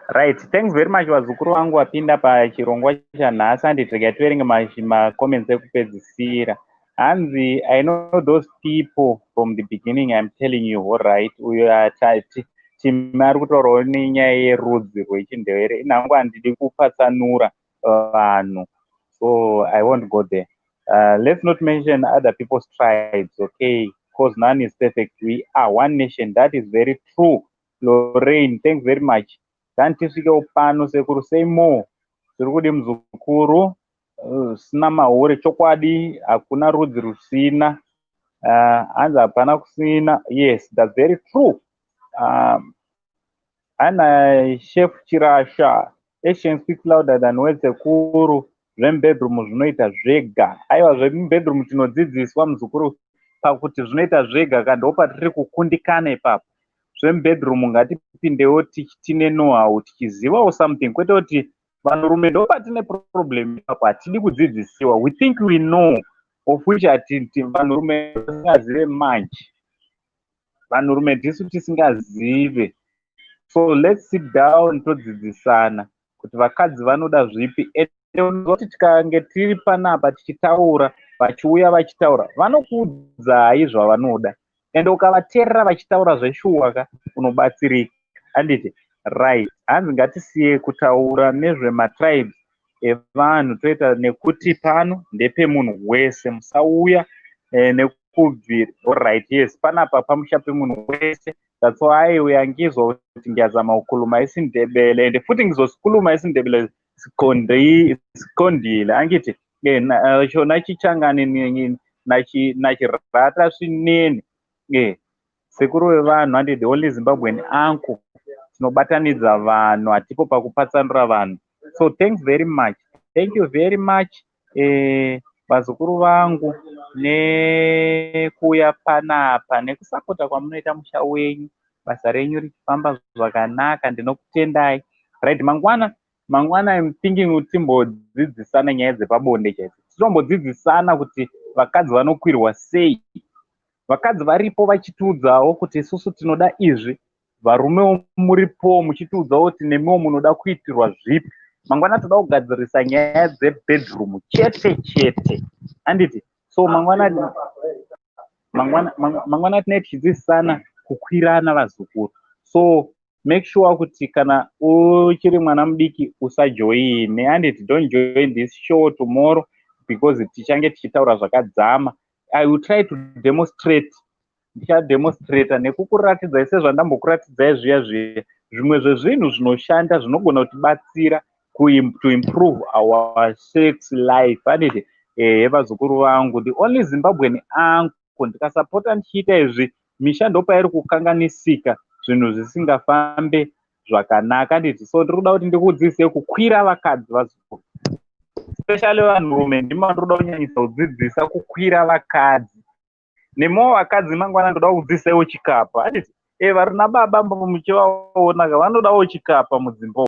right, thanks very much, vazukuru vangu vapinda pachirongwa chanhasi. Handiti regai tiverenge macomments ekupedzisira. Hanzi, "I know those people from the beginning, I'm telling you." Alright, uyo atati Timi ari kutaurawo nenyaya yerudzi rwechindevere. Inhangu handidi kupatsanura vanhu, so I won't go there. Let's not mention other people's tribes, okay, because none is perfect. We are one nation. That is very true, Lorraine, thanks very much. Gantisvikewo pano sekuru. Say more, zviri kudi muzukuru. Sina mahure, chokwadi hakuna rudzi rusina. Hanzi hapana kusina. Yes, that's very true. Ana Chef Chirasha, "Action speaks louder than words." Sekuru, zvemubedroom zvinoita zvega. Aiwa, zvemubedroom tinodzidziswa, muzukuru, pakuti zvinoita zvega ka, ndo patiri kukundikana ipapo. Zvemubedroom ngatipindewo tine know-how, tichizivawo something, kwete kuti vanhurume, ndo patine problem ipapo, hatidi kudzidzisiwa. We think we know, of which vanhurume tisingazive manje, vanhurume tisu tisingazive. So let's sit down, todzidzisana kuti vakadzi vanoda zvipi. Ende unoziva kuti tikange tiri panapa tichitaura, vachiuya vachitaura, vanokuudzai zvavanoda, ende ukavateerera vachitaura zveshuwa ka, unobatsirika, handiti? Right, hanzi ngatisiye kutaura nezvematribes evanhu, toita nekuti pano ndepemunhu wese, musauya nekubvira. Alright, yes, panapa pamusha pemunhu wese. That's why uyangizwa ukuthi ngiyazama ukukhuluma isiNdebele, and futhi ngizosikhuluma isiNdebele siqondile, angithi? Shona chichangani nachirata swinene. Sekuru vevanhu, handi the only Zimbabwean uncle. Tinobatanidza vanhu, hatipo pakupatsanura vanhu. So thanks very much. Thank you very much, vazukuru vangu, nekuuya panapa nekusapota kwamunoita musha wenyu, basa renyu richifamba zvakanaka. Ndinokutendai. Right, mangwana, mangwana I'm thinking kuti timbodzidzisana nyaya dzepabonde chaidzo. Titombodzidzisana kuti vakadzi vanokwirwa sei. Vakadzi varipo vachitiudzawo kuti isusu tinoda izvi, varumewo muripo muchitiudzawo kuti nemiwo munoda kuitirwa zvipi. Mangwana toda kugadzirisa nyaya dzebedroom chete chete, handiti? So mangwana, mangwana, mangwana tinenge tichidzidzisana kukwirana, vazukuru. So make sure kuti kana uchiri mwana mudiki usajoine, handiti? Don't join this show tomorrow because tichange tichitaura zvakadzama. I will try to demonstrate, ndichademonstrata nekukuratidzai sezvandambokuratidzai zviya zviya, zvimwe zvezvinhu zvinoshanda zvinogona kutibatsira to improve our sex life, handiti? Ehe, vazukuru vangu, the only Zimbabwean uncle. Ndikasapota ndichiita izvi, misha ndopairi kukanganisika, zvinhu zvisingafambe zvakanaka, handiti? So ndiri kuda kuti ndikudzidzise kukwira vakadzi, vazukuru, especially vanhurume. Ndimo vandiri kuda kunyanyisa kudzidzisa kukwira vakadzi. Nemiwo vakadzi, mangwana ndoda kudzidzisaiwo chikapa, handiti? Vari nababa muchivaona, vanodawo chikapa mudzimba.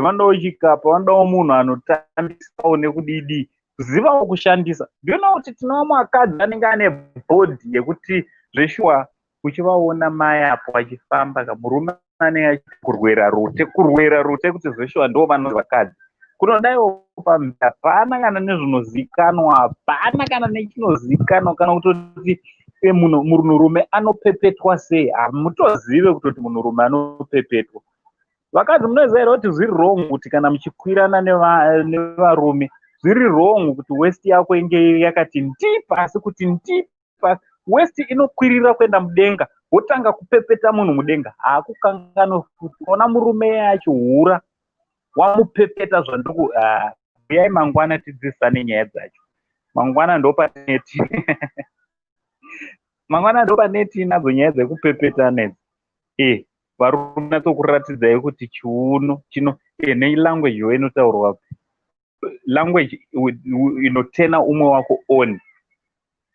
Vanodawo chikapa, vanodawo munhu anotambisawo nekudidi, kuzivawo kushandisa. Ndinoona kuti tine vamwe vakadzi anenge ane body yekuti zveshuwa uchivaona mai apo vachifamba, kamurume anenge achiti kurwera rute, kurwera rute, kuti zveshuwa ndo vanonzi vakadzi. Kunodaiwo pamberi hapana kana nezvinozikanwa, hapana kana nechinozikanwa, kana kutoti munhurume anopepetwa sei, hamutozive kutoti munhurume anopepetwa. Vakadzi, munoziva here kuti zviri wrong kuti kana muchikwirana nevarume, zviri wrong kuti waist yako inge yakati ndi pasi, kuti ndi pasi? Waist inokwirira kuenda mudenga, wotanga kupepeta munhu mudenga, haakukanganwe futi. Ona murume achihura wamupepeta. Zvandiri uyai mangwana tidzidzisane nyaya dzacho. Mangwana ndopaneti, mangwana ndopaneti nadzo nyaya dzekupepetana idzi. Varume, natsokuratidzai kuti chiuno chino nelanguage yo inotaurwa, language inotena umwe wako on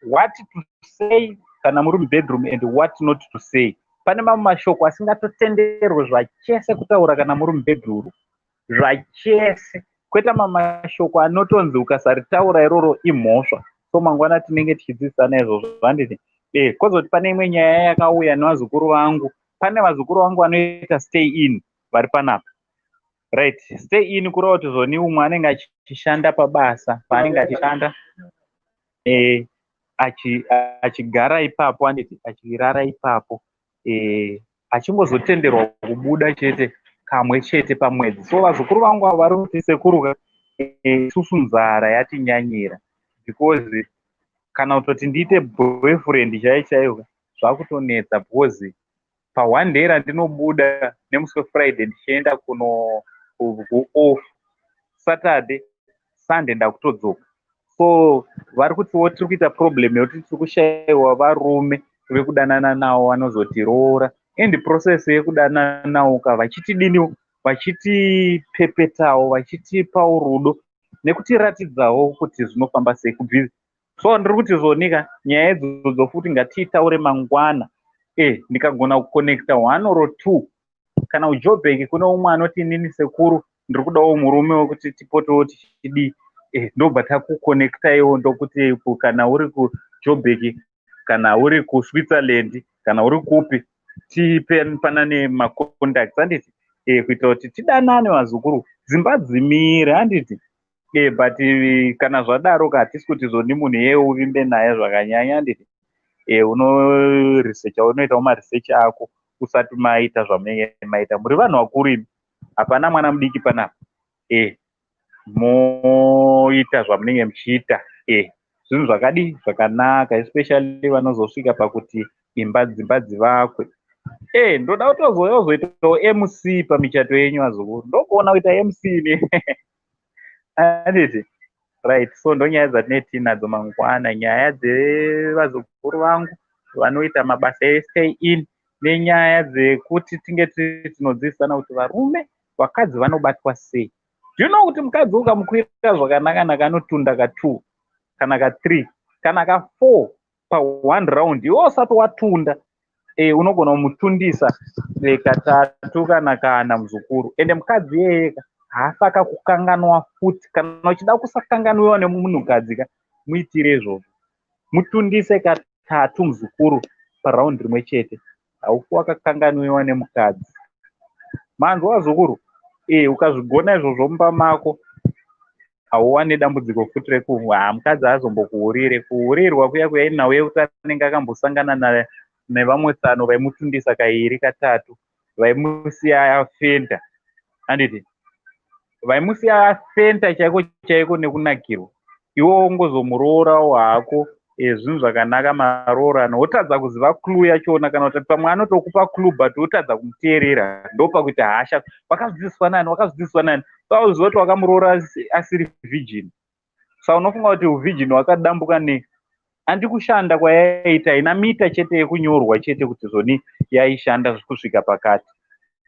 what to say kana muri mubedroom and what not to say. Pane mamwe mashoko asingatotenderwe zvachese kutaura kana muri mubedroom, zvachese, kwete mamwe mashoko anotonzi ukasaritaura iroro imhosva. So mangwana tinenge tichidzidzisana izvozvo, handiti? Kozoti pane imwe nyaya yakauya nevazukuru vangu. Pane vazukuru vangu vanoita stay in vari panapa, right? Stay in kureva kuti zvoni umwe anenge achishanda pabasa paanenge achishanda, achigara ipapo, handiti? Achirara ipapo, achingozotenderwa kubuda chete kamwe chete pamwedzi. So vazukuru vangu avo vari kuti, "Sekuru, isusu nzara yatinyanyira because kana kutoti ndiite boyfriend chaiyo chaiyo zvakutonetsa, because paone day randinobuda nemusi weFriday ndichienda kuno kuoff, Saturday, Sunday ndakutodzoka." So vari kutiwo tiri kuita problem yekuti tiri kushayiwa varume vekudanana navo vanozotiroora, and process yekudanana navo ka, vachitidiniwo, vachitipepetawo, vachitipawo rudo nekutiratidzawo kuti zvinofamba sei kubvi. So ndiri kuti zvonika nyaya idzodzo futi ngatiitaure mangwana. Ndikagona kuconnecta one or two, kana kuJoburg kune umwe anoti, "Inini sekuru ndiri kudawo murume wekuti tipotewo tichidii," ndobva takuconnectaiwo. Ndokuti kana uri kuJoburg, kana uri kuSwitzerland, kana uri kupi, tipanane macontacts, handiti? Kuitira kuti tidanane, vazukuru, dzimba dzimire, handiti? But kana zvadaro ka, hatisi kuti zoni munhu iyeye uvimbe naye zvakanyanya, handiti? Unoresearcha, unoitawo maresearch ako usati maita zvamunenge maita. Muri vanhu vakuru imi, hapana mwana mudiki panapa. Moita zvamunenge muchiita, zvinhu zvakadi zvakanaka, especially vanozosvika pakuti imba, dzimba dzivakwe. Ndoda kutozouya kuzoitawo MC pamichato yenyu, vazukuru. Ndokuona kuita MC ne, handiti? Right, so ndonyaya dzatinee tinadzo mangwana, nyaya dzevazukuru vangu. Vanoita mabasa estay in nenyaya dzekuti tinge tiri tinodzidzisana kuti varume, vakadzi vanobatwa sei. Do you know kuti mukadzi ukamukwira zvakanaka-naka anotunda ka2 kana ka3 kana ka4 pa1 round? Iwe usati watunda, unogona kumutundisa katatu kana kana, muzukuru. Ende mukadzi iyeyeka haafi akakukanganwa futi. Kana uchida kusakanganwiwa nemunhukadzi ka, muitire izvozvo, mutundise katatu, muzukuru, paraundi rimwe chete. Haufi wakakanganwiwa nemukadzi. Manzwa, vazukuru? Ukazvigona izvozvo mumba mako, hauwani dambudziko futi reku ha mukadzi haazombokuhurire. Kuhurirwa kuya kuya inhau yekuti anenge akambosangana nevamwe tsano vaimutundisa kairi, katatu, vaimusiya afenda, handiti? Vaimusiya afenda chaiko chaiko nekunakirwa. Iwe wongozomuroораwo hako, zvinhu zvakanaka, maroorano, wotadza kuziva clue yachona, kana kuti pamwe anotokupa clue but wotadza kumuteerera. Ndopakuita hasha: "Wakazvidzidziswa nani? Wakazvidzidziswa nani?" Sauziva kuti wakamuroora asiri virgin. Sa unofunga kuti uvirgin hwakadambuka nei? Handi kushanda kwayaiita, haina mita chete yekunyorwa chete kuti zvoni yaishanda kusvika pakati,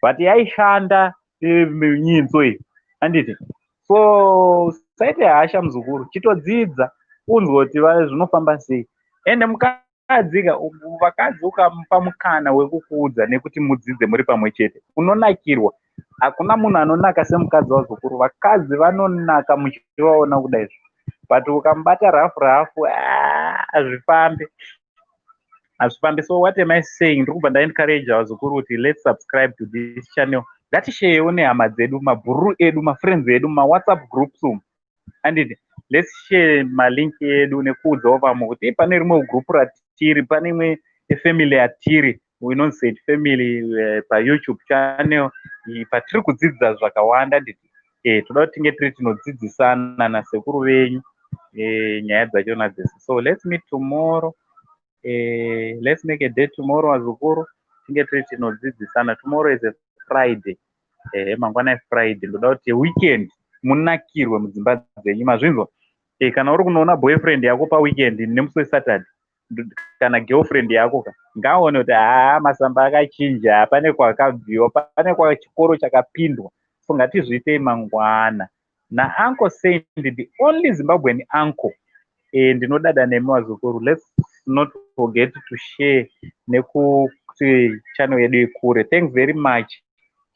but yaishanda nyinzo iyi, handiti? So saite hasha, muzukuru, chitodzidza unzwe kuti zvinofamba sei. Ende mukadzi ka, vakadzi ukamupa mukana wekukuudza nekuti mudzidze muri pamwe chete, unonakirwa. Hakuna munhu anonaka semukadzi, wazukuru. Vakadzi vanonaka muchivaona kudaizvo, but ukamubata rafu rafu, hazvifambi, hazvifambi. So what am I saying? Ndiri kubva ndaencourage vazukuru kuti let's subscribe to this channel. Ngatisharewo nehama dzedu, mabhururu edu, mafriends edu, mawhatsapp groups umu, handiti? Let's share malink edu nekuudzawo vamwe kuti pane rimwe group ratiri, pane imwe family yatiri inonzi Saint Family paYouTube channel, patiri kudzidza zvakawanda, nditi? Toda kuti tinge tiri tinodzidzisana nasekuru venyu nyaya dzachona dzese. So let's meet tomorrow. Let's make a day tomorrow, vazukuru, tinge tiri tinodzidzisana. Tomorrow is a Friday. Mangwana eFriday. Ndoda kuti weekend munakirwe mudzimba dzenyu. Mazvinzwa? Kana uri kunoona boyfriend yako paweekend nemusi weSaturday, kana girlfriend yako ka, ngaaone kuti haa, masamba akachinja, pane kwakabviwa, pane kwachikoro chakapindwa. So ngatizviitei mangwana naUncle Saint, the only Zimbabwean uncle. Ndinodada nemi, vazukuru. Let's not forget to share nekuti channel yedu ikure. Thanks very much.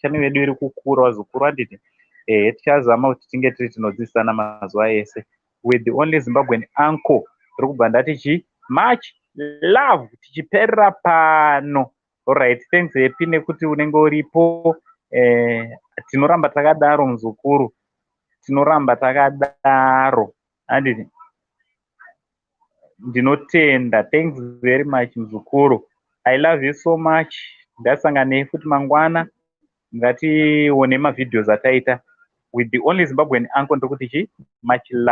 Channel yedu iri kukura, vazukuru, handiti? Tichazama kuti tinge tiri tinodzidzisana mazuva ese with the only Zimbabwean uncle. Ndiri kubva ndati chi much love, tichiperera pano. Alright, thanks, Happy, nekuti unenge uripo. Tinoramba takadaro, muzukuru, tinoramba takadaro, handiti? Ndinotenda. Thanks very much, muzukuru. I love you so much. Ngasanganei futi mangwana. Ngatione mavideos ataita with the only Zimbabwean uncle. Ndiri kuti chi much love.